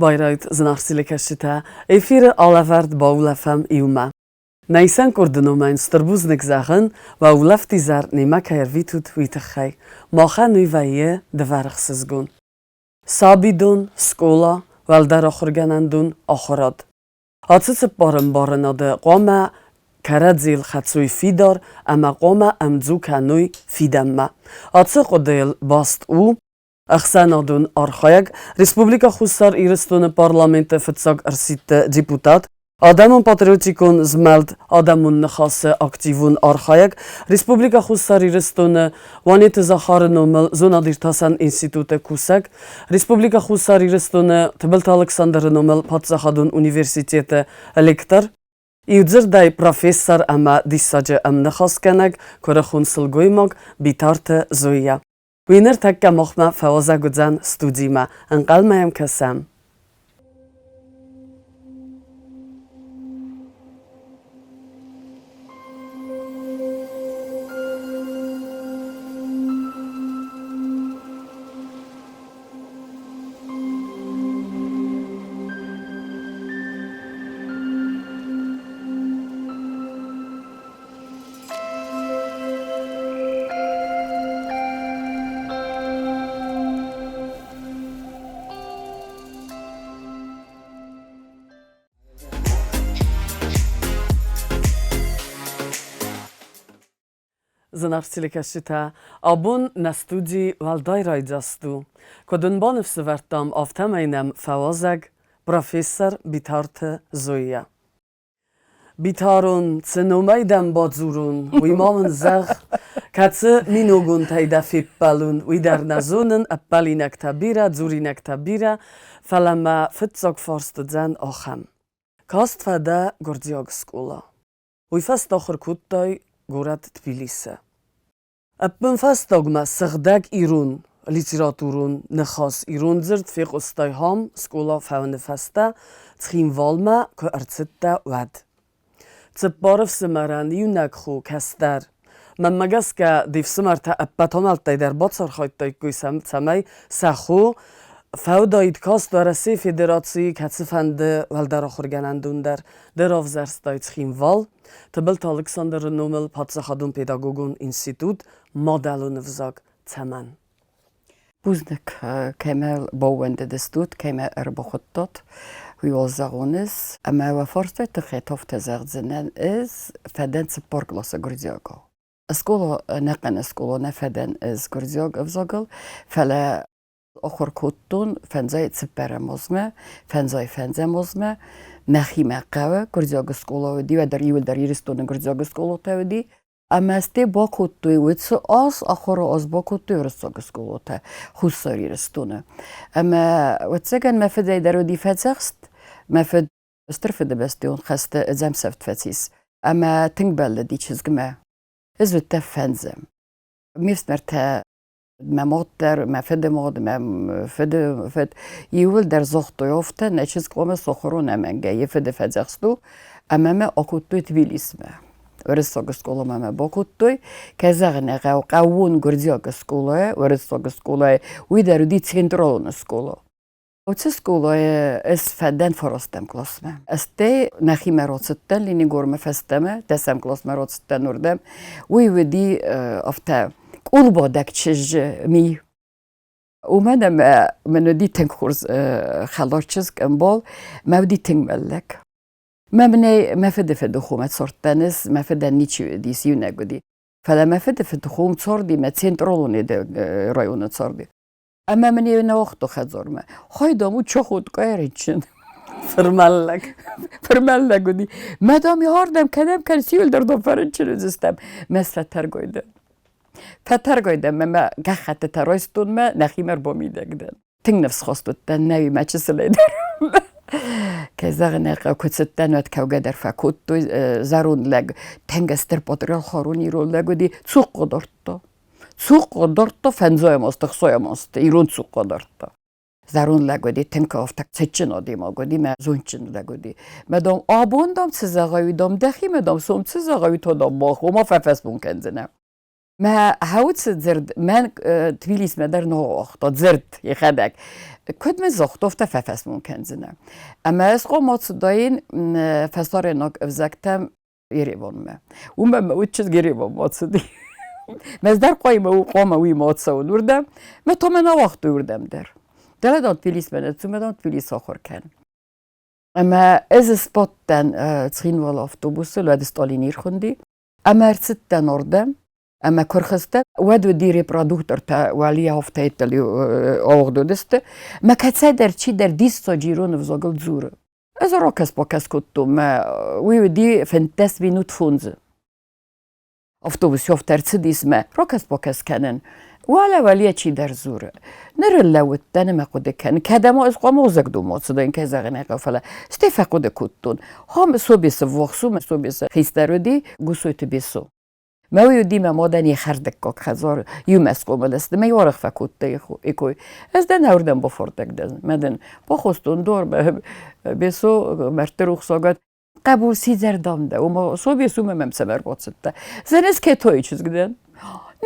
Байрайут, зынаргъ телекӕсджытӕ! Эфиры алӕвӕрд баулӕфӕм иумӕ. Нӕ исӕн къорды номӕн стыр бузныг зӕгъын, уӕ улӕфтизӕр немӕ кӕй ӕрвитут, уый тыххӕй. Махӕн уый вӕййы дывӕр ӕхсызгон. Сабидон, скъола, уӕлдӕр ахуыргӕнӕндон, ахуырад. Ацы цыппар ӕмбарынады хъуамӕ кӕрӕдзийыл хӕцой фидар ӕмӕ хъуамӕ ӕмдзу кӕной фидӕнмӕ. Ацы хъуыдыйыл баст у ӕхсӕнадон архайӕг, Республикӕ Хуссар Ирыстоны парламенты фыццаг ӕрсидты депутат, Адӕмон патриотикон змӕлд Адӕмон ныхасы активон архайӕг, Республикӕ Хуссар Ирыстоны Уанеты Захары номыл зонад-иртасӕн институты кусӕг, Республикӕ Хуссар Ирыстоны Тыбылты Алыксандры номыл паддзахадон университеты лектор, Иудзырдӕй профессор ӕмӕ диссаджы ӕмныхасгӕнӕг, куырыхон сылгоймаг Битарты Зоя. Уый ныртӕккӕ махмӕ фӕуазӕг уыдзӕн студимӕ. Ӕнхъӕлмӕ йӕм кӕсӕм. Зынаргъ телекӕсджытӕ, абон нӕ студи уӕлдай райдзаст у. Куыд ын баныфсӕвӕрдтам, афтӕмӕй нӕм фӕуазӕг профессор Битарты Зоя. Битарон, цы номӕй дӕм бадзурон, уый ма мын зӕгъ. Кӕцы миногонтӕй дӕ феппӕлон, уый дӕр нӕ зонын, ӕппӕлинӕгтӕ бирӕ, дзуринӕгтӕ бирӕ, фӕлӕ мӕ фыццаг фарст уыдзӕн ахӕм. Каст фӕдӕ гуырдзиаг скъола. Уый фӕстӕ ахуыр кодтай горӕт Тбилисы. Ӕппынфӕстагмӕ сыгъдӕг ирон литературон ныхас ирон дзырд фехъуыстай хам скъола фӕуыны фӕстӕ Цхинвалмӕ куы ӕрцыдтӕ, уӕд. Цыппар ӕфсымӕрӕн иунӕг хо кӕстӕр. Мӕнмӕ гӕсгӕ, де фсымӕртӕ ӕппӕт амӕлттӕй дӕр бацархайдтаиккой, цӕмӕй сӕ хо фӕуыдаид каст Уӕрӕсейы Федерацийы кӕцыфӕнды уӕлдӕр ахуыргӕнӕндон дӕр. Ды равзӕрстай Цхинвал, Тыбылты Алыксандры номыл паддзахадон педагогон институт мадӕлон ӕвзаг цӕмӕн? Бузныг, кӕмӕ баууӕндыдыстут, кӕмӕ ӕрбахуыдтат, уый уал зӕгъон ӕз. Ӕмӕ уӕ фарстай тыххӕй тофтӕ зӕгъдзынӕн ӕз фӕдӕн цыппар къласы гуырдзиагау. Скъола, ӕнӕхъӕн скъола нӕ фӕдӕн ӕз гуырдзиаг ӕвзагыл, фӕлӕ ахуыр кодтон фӕндзай цыппӕрӕм азмӕ, фӕндзай фӕндзӕм азмӕ. Нӕхимӕ хъӕуы гуырдзиаг скъола уыди, уӕддӕр иуылдӕр Ирыстоны гуырдзиаг скъолатӕ уыди. Ӕмӕ стӕй бакодтой уыцы аз, ахуыры аз бакодтой уырыссаг скъолатӕ Хуссар Ирыстоны. Ӕмӕ, ӕвӕццӕгӕн, мӕ фыдӕй дӕр уыди фӕдзӕхст. Мӕ фыд Стыр Фыдыбӕстӕйон хӕсты ӕдзӕмсӕфт фӕцис ӕмӕ тынг бӕллыди чызгмӕ. Ӕз уыдтӕн фӕндзӕм. Ме фсымӕртӕ мӕ мад дӕр, мӕ фыды мад, мӕ фыды фыд иууылдӕр загътой афтӕ, нӕ чызг хъуамӕ сахуыр ӕнӕмӕнгӕй йӕ фыды фӕдзӕхст у, ӕмӕ мӕ акодтой Тбилисмӕ. Уырыссаг скъоламӕ мӕ бакодтой. Кӕй зӕгъын ӕй хъӕуы, хъӕууон гуырдзиаг скъолайы, уырыссаг скъолайы, уый дӕр уыди централон скъола. Уыцы скъолайы ӕз фӕдӕн фарастӕм къласмӕ. Стӕй нӕхимӕ рацыдтӕн Ленингормӕ фӕстӕмӕ, дӕсӕм къласмӕ рацыдтӕн уырдӕм. Уый уыди афтӕ къулбадӕг чызджы ми. Уымӕн ӕмӕ мын уыди тынг хорз хӕлар чызг, ӕмбал, мӕ уыди тынг мӕллӕг. Мӕ мынӕй мӕ фыды фыды хомӕ цардтӕн ӕз, мӕ фыдӕн ничи уыдис, иунӕг уыди. Фӕлӕ мӕ фыды фыды хом царди, мӕ централон районы царди. Ӕмӕ мын йе нӕуагъто хӕдзармӕ. Хай, дам, у чохоткъа ӕрынчын. Фырмӕллӕг. Фырмӕллӕг уыди. Мӕ, дам, ардӕм кӕнӕм, кӕн сиуылдӕр дам фӕрынчын уыдзыстӕм. Мӕ фӕтӕргой дӕн. Фӕтӕргой дӕн мӕ мӕ гӕххӕттытӕ райстон мӕ нӕхимӕ ӕрбамидӕг дӕн. Тынг ныфсхаст уыдтӕн, нӕ мӕ чысылӕй дӕр. Кӕй зӕгъын ӕй хъӕуы, куы цыдтӕн, уӕд кӕугӕ дӕр фӕкодтой. Зӕронд лӕг, тынг стыр патриархалон ирон лӕг уыди, цухъхъа дардта. Цухъхъа дардта фӕндзайӕм азты, ӕхсайӕм азты ирон цухъхъа дардта. Зӕронд лӕг уыди, тынг афтӕ цытджын адӕймаг уыди, мӕ зондджын лӕг уыди. Мӕ дам, абон, дам, цы зӕгъай, уый, дам, дӕхимӕ, дам, сом цы зӕгъай, уый та, дам, мах, ома фӕфӕсмон кӕндзынӕ. Мӕ хауцы дзырд мӕн Тбилисмӕ дӕр ныууагъта дзырд йӕхӕдӕг. Куыд мын загъта, афтӕ фӕфӕсмон кӕндзынӕ. Ӕмӕ ӕз хъуамӕ ацыдаин фӕсарӕйнаг ӕвзӕгтӕм Ереванмӕ. Уымӕн мӕ уыд чызг Ереванмӕ ацыди. Мӕ дӕр хъуамӕ хъуамӕ уыимӕ ацӕуын уырдӕм. Мӕ та мӕ ауагътой уырдӕм дӕр. Дӕлӕ дам Тбилисмӕ нӕ цу, мӕ дам Тбилис ахуыр кӕн. Ӕмӕ ӕз сбадтӕн Цхинвалы автобусыл, уӕд Сталин ӕрхуынди. Ӕмӕ ӕрцыдтӕн ардӕм, ӕмӕ куы рхызтӕн, уӕд уыди репродуктортӕ уӕлийӕ афтӕйттыл ауыгъд уыдысты. Мӕ кӕцӕйдӕр чидӕр диссаджы ирон ӕвзагыл дзуры. Ӕз ракӕс-бакӕс кодтон, мӕ уый уыди 15 минут фондзы. Автобус афтӕ ӕрцыдис мӕ ракӕс-бакӕс кӕнын. Уӕлӕ уӕлийӕ чидӕр дзуры. Ныр ӕрлӕууыдтӕн ӕмӕ хъуыды кӕнын, кӕдӕм ӕз хъуамӕ озӕгдонмӕ ацыдаин, кӕй зӕгъын ӕй хъӕуы, фӕлӕ стӕй фӕхъуыды кодтон. Хом Собесы ввахс у, Собесы хистӕр уыди Гусойты Бесо. Мӕ уый уыди мӕ мадӕн йӕ хӕрдӕггаг хӕдзар, иумӕ схъомыл сты, мӕ арӕх фӕкодта икой. Ӕз дӕн ӕрдӕм бафардӕг дӕн, мӕ дын бахостон дуармӕ, Бесо мӕрдты рухсагад. Хъӕбул сидзӕр дам дӕ, уымӕ Собес уымӕ мӕм цӕмӕ ӕрбацыдтӕ. Зӕнӕз Кетойы чызг дӕн.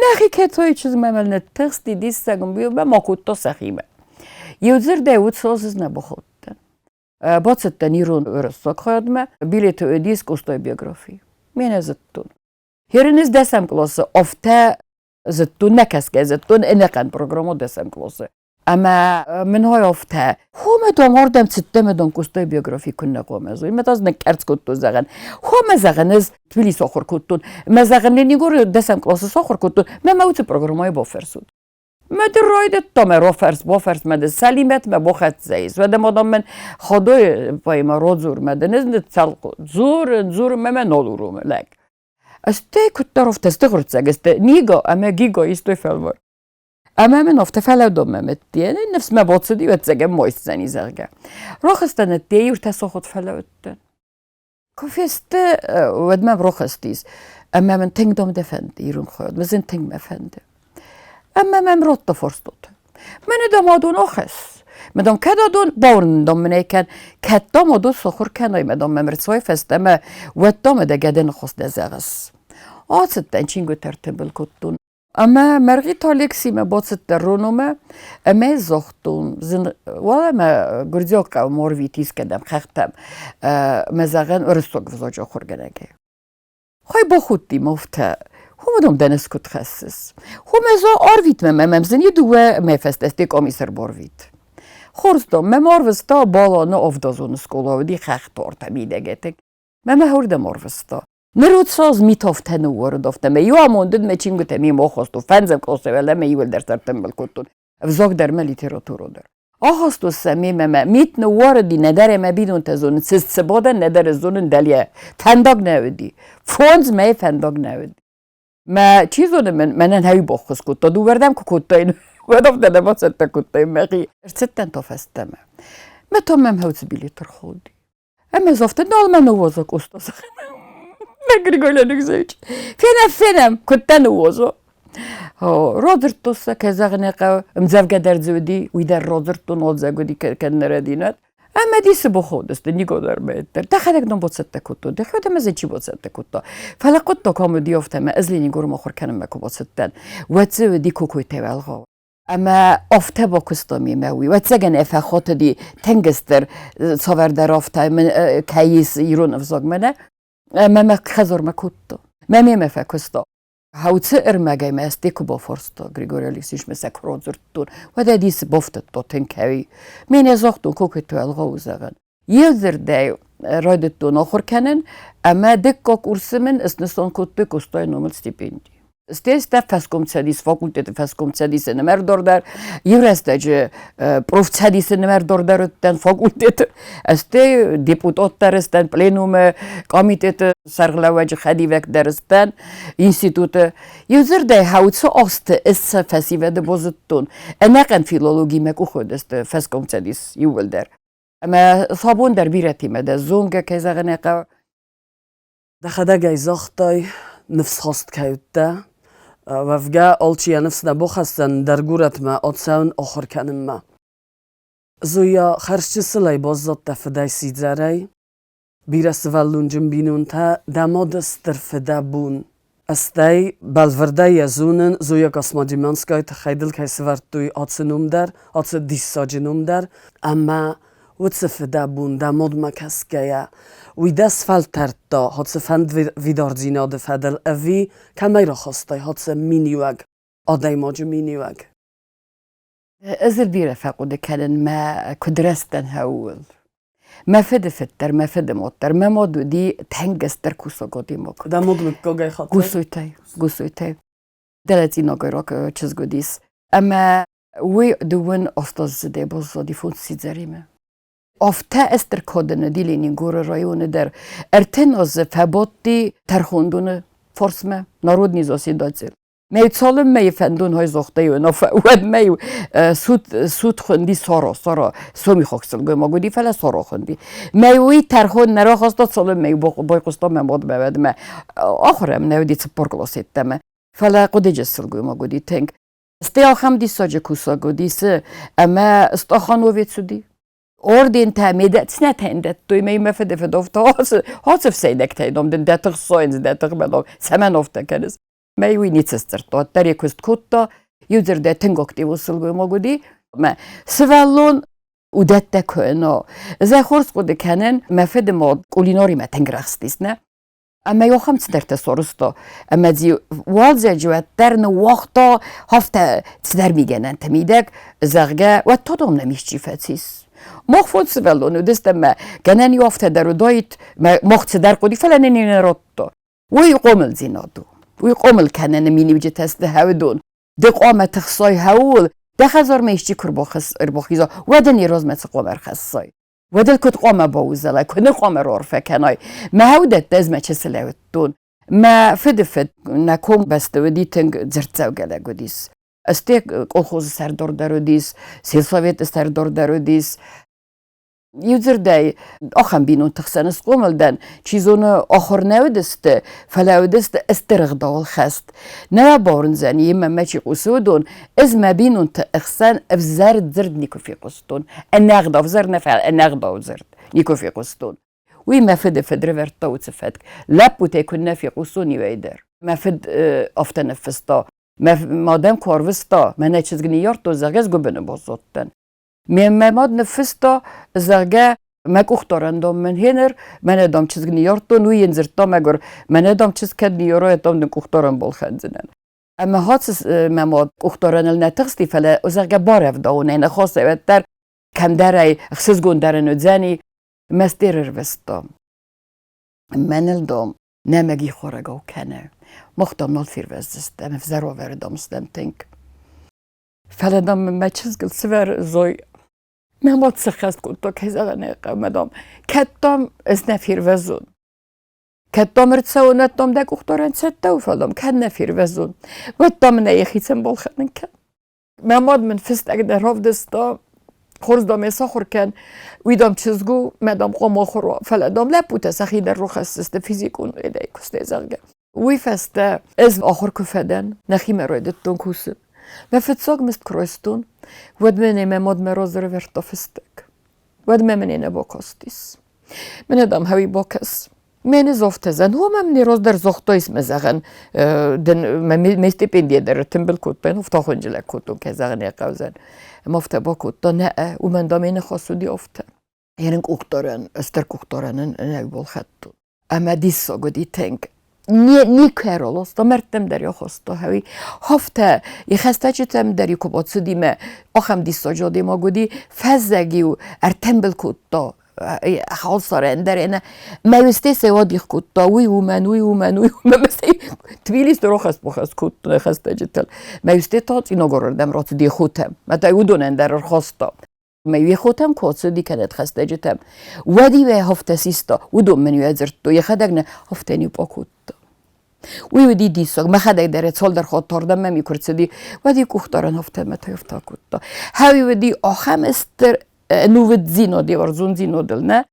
Нӕхи Кетойы чызг мӕм ныттыхсти, диссаг мӕ ма кодта сӕхимӕ. Иу дзырдӕй уыд созыз нӕ бахаудтӕн. Бацыдтӕн ирон уырыссаг хайадмӕ, билеты уыдис Къостайы биографи. Ме нӕ зыдтон. Херыныз дӕсӕм къласы афтӕ зыдтон, нӕ кӕсгӕ зыдтон ӕнӕхъӕн программӕ дӕсӕм къласы. Ӕмӕ мын хой афтӕ, хомӕ дам ардӕм цыдтӕ мӕ дам Къостайы биографи куыннӕ хъуамӕ зой. Мӕ та ныккъӕрцц кодтон, зӕгъӕн. Хомӕ зӕгъӕн, ӕз Тбилисы ахуыр кодтон. Мӕ зӕгъӕн, Ленингоры дӕсӕм къласы сахуыр кодтон. Мӕ мӕ уыцы программӕйы бафӕрсут. Мӕ ды райдыдта мӕ рафӕрс, бафӕрс мӕ ды Сӕлимӕтмӕ бахӕццӕ ис. Уӕдӕ ма дам мӕн Ходойы поэмӕ радзур, мӕ дын ӕз ныццӕлхъ дзурын, дзурын, мӕ мӕ нал уромы лӕг. Стӕй куыддӕр афтӕ сдыгъуырццӕг сты Нига ӕмӕ Гига истой фӕлвар. Ӕмӕ мын афтӕ фӕлӕудонмӕ мӕдтийӕ ныфс мӕ бацыди, ӕцӕгӕн ма исдзӕни, зӕгъгӕ. Рахызтӕн ӕдде иутӕ сахат фӕлӕудтӕн. Куы фесты, уӕд мӕм рахызтис. Ӕмӕ мын тынг дам дӕ фӕнды ирон хайад, мӕ зын тынг мӕ фӕнды. Ӕмӕ мӕм радта фарстатӕ. Мӕнӕ дам адон ахӕсс. Мӕ дам кӕд адон, бауырнын дам мын ӕй кӕн, кӕд дам адон сахуыр кӕнай, мӕ дам мӕм ӕрцӕуай фӕстӕмӕ, уӕд дам дӕ гӕды ныхас дӕ зӕгъыс. Ацыдтӕн чингуытӕ ӕртымбыл кодтон. Ӕмӕ Мӕргъиты Алексимӕ бацыдтӕн Рономӕ ӕмӕ загътон, зын уӕлӕмӕ гуырдзиаг хъӕу Морвит искӕдӕм хӕхтӕм, мӕ зӕгъӕн уырыссаг ӕвзаджы ахуыргӕнӕгӕй. Хай бахудти афтӕ, Хомӕ дам дӕ ныфс куыд хӕссыс? Хомӕ за арвит мӕ, мӕм зын дыууӕ мӕй фӕстӕ сте комиссар барвит. Хорз дам, мӕм арвыста Баланы авдазоны скъола уыди хӕхты ортӕ мидӕгӕтӕг. Мӕ мӕ уырдӕм арвыста. Ныр уыд митовтӕ ныууӕрдовтӕ мӕ иу амонд уыд мӕ чингуытӕ ме мохостон, фӕндзӕм къласы уӕлӕ мӕ иуылдӕр сӕртымбыл кодтон. Ӕвзаг дӕр мӕ литературӕ дӕр. Ахастон сӕ мемӕ мӕ мит ныууарыди, нӕдӕр ӕмӕ бинонтӕ зонын, цы цы бадӕн, нӕдӕр ӕз зонын дӕлйӕ. Фӕндаг нӕ уыди. Фондз мӕйы фӕндаг нӕ уыди. Мӕ чи зоны, мӕн, мӕнӕн хӕй баххуыс кодта, дыууӕрдӕм куы кодтаин, уӕд афтӕ нӕ бацӕттӕ кодтаин мӕхи. Ӕрцыдтӕн та фӕстӕмӕ. Мӕ та мӕм хӕуцы билет ӕрхауди. Ӕмӕ афтӕ нал мӕ ныууадза Къоста. Мӕ Григорий Алексеевич. Фенӕм, фенӕм, куыд дӕ ныууадза. Радзырдтон сӕ, кӕй зӕгъын ӕй хъӕуы, ӕмдзӕвгӕ дӕр дзы уыди, уый дӕр радзырдтон, отзӕг уыди кӕднӕрӕдинат. Ӕмӕ дисы бахудысты, никуы дӕр мӕ дӕр. Дӕхӕдӕг дын бацӕттӕ кодтой, дӕхӕдӕг ӕмӕ дзы чи бацӕттӕ кодта. Фӕлӕ хъуыддаг ам уыди афтӕ, ӕмӕ ӕз Ленингормӕ ахуыр кӕнынмӕ куы бацыдтӕн, уӕд дзы уыди Кокойтӕ Уӕлгъа. Ӕмӕ афтӕ бакуыста мемӕ уый. Ӕвӕццӕгӕн ӕй фӕхатыди тынг стыр цавӕрдӕр афтӕ мын кӕй ис ирон ӕвзаг мӕнӕ. Ӕмӕ мӕ хӕдзармӕ кодта. Мӕ мемӕ фӕкуыста. Хауцы ӕрмӕгӕй мӕ ӕсте куы бафарста Григорий Алексеевич мӕ сӕ куы радзырдтон, уӕд ӕй дисы бафтыдта тынг кӕй. Ме нӕ загътон, Кокойты Уӕлгъа у, зӕгъын. Иу дзырдӕй райдыдтон ахуыр кӕнын ӕмӕ дыккаг курсы мын снысан кодтой Къостайы номыл стипенди. Стӕй фӕскомцӕдис, факультеты фӕскомцӕдисы нымӕрдар дӕр, иу рӕстӕджы профцӕдисы нымӕрдар дӕр уыдтӕн факультеты, стӕй депутат дӕр сдӕн, пленумы комитеты сӕргълӕууӕджы хӕдивӕг дӕр сдӕн институты. Иу дзырдӕй, хауцы азты ӕз сӕ фӕсивӕды базыдтон. Ӕнӕхъӕн филологимӕ къух уыдысты фӕскомцӕдис иууылдӕр. Ӕмӕ сабон дӕр бирӕтимӕ дӕ зонгӕ, кӕй зӕгъын ӕй хъӕуы. Дӕхӕдӕг ӕй загътай, ныфсхаст кӕй уыдтӕ. Уӕвгӕ, алчи йӕ ныфс нӕ бахӕсдзӕн ӕндӕр горӕтмӕ ацӕуын ахуыр кӕнынмӕ. Зоя хӕрзчысылӕй баззадтӕ фыдӕй сидзӕрӕй. Бирӕ сывӕллонджын бинонтӕ дӕ мады стыр фыдӕбон. Стӕй бӕлвырдӕй йӕ зонын, Зоя Космодемьянскаяйы тыххӕй дыл кӕй сӕвӕрдтой ацы ном дӕр, ацы диссаджы ном дӕр, ӕмӕ уыцы фыдӕбон дӕ мадмӕ кӕсгӕйӕ, уый дӕ сфӕлтӕрдта ацы фӕндвидардзинады фӕдыл ӕви кӕмӕй рахастай ацы миниуӕг, адӕймаджы миниуӕг? Ӕз ыл бирӕ фӕхъуыды кӕнын мӕ куыд рӕзтӕн ууыл. Мӕ фыды фыд дӕр, мӕ фыды мод дӕр. Мӕ мод уыди тӕнгӕстдӕр кусӕг адӕймаг. Дӕ мод мыггагӕй хатт? Гусойтӕй, Гусойтӕй. Дӕлӕ цъинагайраг чызг уыдис. Ӕмӕ уый дыууын астаздзыдӕй баззади фондз сидзӕримӕ. Афтӕ стыр кадӕн уыди Ленингоры районы дӕр. Ӕртын азы фӕбадти тӕрхондоны фарсмӕ, народный заседатель. Мӕ цалынмӕ фӕндон хай загътай, уӕдмӕ суд суд хунди Соро, Соро, сомихаг сылгоймаг уыди, фӕлӕ Соро хунди. Мӕ уый тӕрхон нӕ рахаста, цалынмӕ байхъуыста мӕ мадмӕ, уӕдмӕ. Ахуыр ӕм нӕ уыди цыппар къласы йеддӕмӕ. Фӕлӕ хъуыдыджы сылгоймаг уыди тынг. Стӕй ахӕм диссаджы кусӕг уыди, цы, ӕмӕ стахановец уыди. Ордентӕ, медицинӕтӕ йын дӕттой, мӕ мӕ фыды фыд офта, ацы ӕфсӕйнӕгтӕй дам дын дӕ тых сойынц, дӕ тых мӕ дам, цӕмӕн офтӕ кӕныс? Мӕ уый ницы сдзырдта, уӕддӕр йӕ куыст кодта, иу дзырдӕй тынг активон сылгоймаг уыди. Мӕ сывӕллон уыдӕттӕ куы но. Ӕз хорз хъуыды кӕнын, мӕ фыды мад кулинаримӕ тынг рӕхстис, нӕ? Ӕмӕ ахӕм цыдӕртӕ сарӕзта, ӕмӕ дзы уалдзӕджы уӕддӕр ныууагъта афтӕ цыдӕр мигӕнӕнты мидӕг, зӕгъгӕ, уӕд та дам нӕм исчи фӕцис. Мах фондз сывӕллоны уыдыстӕм ӕмӕ гӕнӕн иу афтӕ дӕр уыдаид, мӕ мах цыдӕр хъуыди, фӕлӕ нын нӕ радта. Уый хъомылдзинад у. Уый хъомыл кӕныны миниуджытӕ сты хӕуыдон. Ды хъуамӕ тыхсай хӕуыл, дӕ хӕдзармӕ исчи куы ӕрбахиза, уӕд ын йӕ размӕ цы хъуамӕ ӕрхӕссай? Уӕд ыл куыд хъуамӕ баузӕлай, куы нӕ хъуамӕ раарфӕ кӕнай? Мӕ хӕудӕттӕ ӕз мӕ чысыл ӕуыдтон. Мӕ фыды фыд нӕ комбӕсты уыди тынг дзырддзӕугӕ лӕг уыдис. Стӕй колхозы сӕрдар дӕр уыдис, сельсоветы сӕрдар дӕр уыдис. Иудзырдӕй, ахӕм бинонты хсӕн схъомыл дӕн, чи зоны, ахуыр нӕ уыдысты, фӕлӕ уыдысты стыр ӕгъдауыл хӕст. Нӕ бауырндзӕн, йемӕ мӕ чи хъусы, уыдон, ӕз мӕ бинонты ӕхсӕн ӕвзӕр дзырд никуы фехъуыстон. Ӕнӕгъдау ӕвзӕр нӕ, фӕлӕ ӕнӕгъдау дзырд никуы фехъуыстон. Уый мӕ фыды фыд рывӕрдта уыцы фӕтк. Лӕппутӕй куыннӕ фехъусон иуӕй дӕр. Мӕ фыд афтӕ ныффыста, мӕ мадӕн куы арвыста, мӕнӕ чызг ныййардтон, зӕгъгӕ, ӕз гуыбыны баззадтӕн. Ме мӕ мад ныффыста, зӕгъгӕ, мӕ къухдарӕн дам мын гьеныр, мӕнӕ дам чызг ныййардтон, уый йын дзырдта мӕгуыр, мӕнӕ дам чызг кӕд ныййара, дам дын къухдарӕн балхӕндзынӕн. Ӕмӕ хацы мӕ мад къухдарӕныл нӕ тыхсти, фӕлӕ, зӕгъгӕ, барӕвдауынӕй нӕ хастай, уӕддӕр кӕмдӕр ӕй ӕхсызгондӕр ын уыдзӕни, мӕ стер ӕрвыста. Мӕныл дам нӕмӕг ихуарӕгау кӕны. Мах дам нал фервӕздзыстӕм, ӕвзӕр уавӕры дам стӕм тынг. Фӕлӕ, дам, мӕ чызгыл цывӕр зой. Мӕ мад сӕххӕст кодта, кӕй зӕгъын ӕй хъӕуы, дам, кӕд, дам, ӕз нӕ фервӕзон. Кӕд, дам, ӕрцӕуон, уӕд, дам, дӕ къухдарӕн цӕттӕ у, фӕлӕ, дам, кӕд нӕ фервӕзон, уӕд, дам, мын ӕй йӕхицӕн балхӕнын кӕн. Мӕ мад мын фыстӕг дӕр равдыста, хорз, дам, ӕй сахуыр кӕн, уый, дам, чызг у, мӕ, дам, хъуамӕ ахуыр уа, фӕлӕ, дам, лӕппутӕ сӕхи дӕр рахӕсдзысты физикон ӕдӕй куыстӕй, зӕгъгӕ. Уый фӕстӕ ӕз ахуыр куы фӕдӕн, нӕхимӕ райдыдтон кусын. Мӕ фыццаг мызд куы райстон, уӕд мӕнӕ мӕ мад мӕ разы ӕрӕвӕрдта фыстӕг. Уӕд мӕ мӕнӕ нӕ бакастис. Мӕнӕ, дам, хӕуи бакӕс. Мӕнӕ зофтӕзӕн, уомӕ мын раздӕр загътайс мӕ зӕгъӕн, дын мӕ стипендийӕ дӕр тымбыл кодтон, афтӕ хынджылӕг кодтон, кӕй зӕгъын ӕй хъӕудзӕн. Ӕмӕ афтӕ бакодта, нӕ, уымӕн, дам, ӕнӕ хӕс уыди афтӕ. Ерын къухдарӕн, стыр къухдарӕн ын ӕй балхӕдтон. Ӕмӕ диссаг уыди тынг. Никуы ӕролоста, мӕрдтӕм дӕр ахаста хӕуи. Афтӕ, йӕ хӕстӕджытӕм дӕр-иу куы бацыди мӕ ахӕм диссаджы адӕймаг уыди, фӕззӕг-иу ӕртӕмбыл кодта халсар ӕндӕр ӕнӕ мӕ устесӕй адих кодта уый уымӕн, уый уымӕн, уый уымӕн. Тбилисы рахӕц-бахӕц кодта хӕстӕджытыл. Мӕ усте та Цъинагорырдӕм рацыди хотӕм. Мӕ та уыдонӕн дӕр ӕрхаста. Мӕ уе хотӕм куы ацыди кӕнӕ хӕстӕджытӕм, уӕд-иу ӕй афтӕ систа, уыдон мын-иу ӕдзырдтой, йӕхӕдӕг нӕ афтӕ-иу бакодта. Уый уыди диссаг, мӕхӕдӕг дӕр цалдӕр хатт ардӕм мӕм куы рцыди, уӕд-иу къухдарӕн афтӕ мӕ афтӕ кодта. Хӕуи уыди ахӕм стыр ӕнувыддзинад, уарзондзинадыл, нӕ?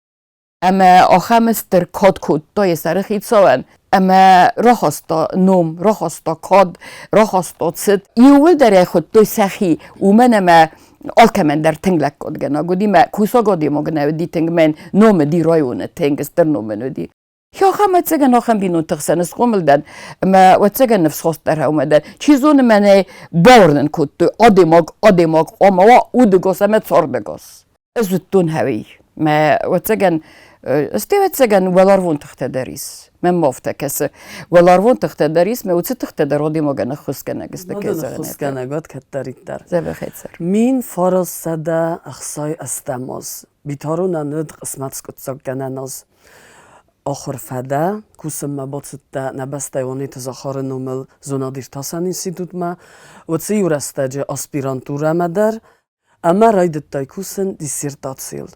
Ӕмӕ ахӕм стыр кад кодта йӕ сӕрыхицауӕн, ӕмӕ рахаста ном, рахаста кад, рахаста цыт. Иууылдӕр ӕй хуыдтой сӕхи, уымӕн ӕмӕ алкӕмӕн дӕр тынг лӕггадгӕнӕг уыди, мӕ кусӕг адӕймаг нӕ уыди тынг, мӕн ном уыди районы тынг стыр ном ын уыди. Ахӕм ӕцӕгӕн ахӕм бинонты хсӕн схъомыл дӕн ӕмӕ ӕцӕгӕн ныфсхаст дӕр ӕмӕ дӕн. Чи зоны, мӕнӕй бауырнын кодтой, адӕймаг адӕймаг хъуамӕ уа удӕгас ӕмӕ цардӕгас. Ӕз уыдтон хӕуи. Мӕ ӕцӕгӕн стӕй ӕцӕгӕн уӕларвон тыхтӕ дӕр ис. Мӕнмӕ афтӕ кӕсы. Уӕларвон тыхтӕ дӕр ис, мӕ уыцы тыхтӕ дӕр адӕймагӕн ӕххуысгӕнӕг сты. Ӕххуысгӕнӕг уӕд кӕддӕриддӕр. Дзӕбӕхӕй цӕр. 1968 аз Битаронӕн уыд хъысмӕт скъуыддзаггӕнӕн аз. Ахуыр фӕдӕ, кусынмӕ бацыдтӕ нӕ бӕстӕйы Уанеты Захары номыл зонад-иртасӕн институтмӕ, уыцы иу рӕстӕджы аспирантурӕмӕ дӕр ӕмӕ райдыдтай кусын диссертацийыл.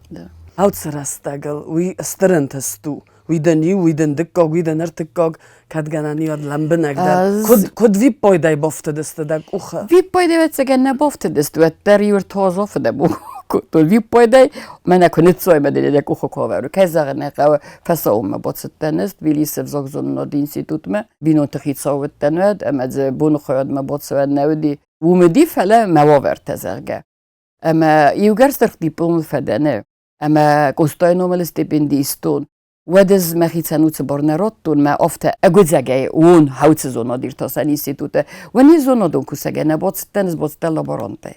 Уыцы рӕстӕгыл уый стыр ӕнтыст у. Уый дын иу, уый дын дыккаг, уый дын ӕртыккаг, кӕд гӕнӕн и, уӕд лӕмбынӕгдӕр. Куыд виппайдӕй бафтыдысты дӕ къухы? Виппайдӕй ӕвӕццӕгӕн нӕ бафтыдысты, уӕддӕр иу ӕртӕ фыдӕбон кодтой. Виппайдӕй мӕнӕ куы ныццой мӕ дӕ къухы куы авӕрой. Кӕй зӕгъын ӕй хъӕуы, фӕцӕуынмӕ бацыдтӕн ӕз Тбилисы ӕвзагзонынады институтмӕ. Бинонты хицау уыдтӕн уӕд ӕмӕ дзы боныхъӕдмӕ бацӕуӕн нӕ уыди. Уым уыди, фӕлӕ мӕ уавӕртӕ, зӕгъгӕ. Ӕмӕ иугӕр сырх дипломыл фӕдӕн ӕмӕ Къостайы номыл стипенди истон, уӕд ӕз мӕхицӕн уыцы бар нӕ радтон, мӕ афтӕ ӕгуыдзӕгӕй уон хӕуцы зонад-иртасӕн институты. Уӕн зонадон кусӕгӕй нӕ бацыдтӕн, ӕз бацыдтӕн лаборантӕй.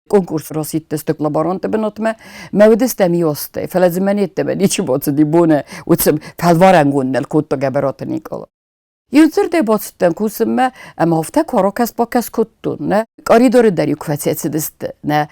Конкурс расидтысты лаборанты бынатмӕ, мӕ уыдыстӕм иостӕй, фӕлӕ дзы мӕн йеддӕмӕ ничи бацыди боны уыцы фӕлварӕнгонд нӕл кодта Гӕбӕраты Никъала. Иудзырдӕй бацыдтӕн кусынмӕ ӕмӕ афтӕ куы ракӕс-бакӕс кодтон, нӕ къӕридоры дӕр-иу куы фӕцӕцыдысты, нӕ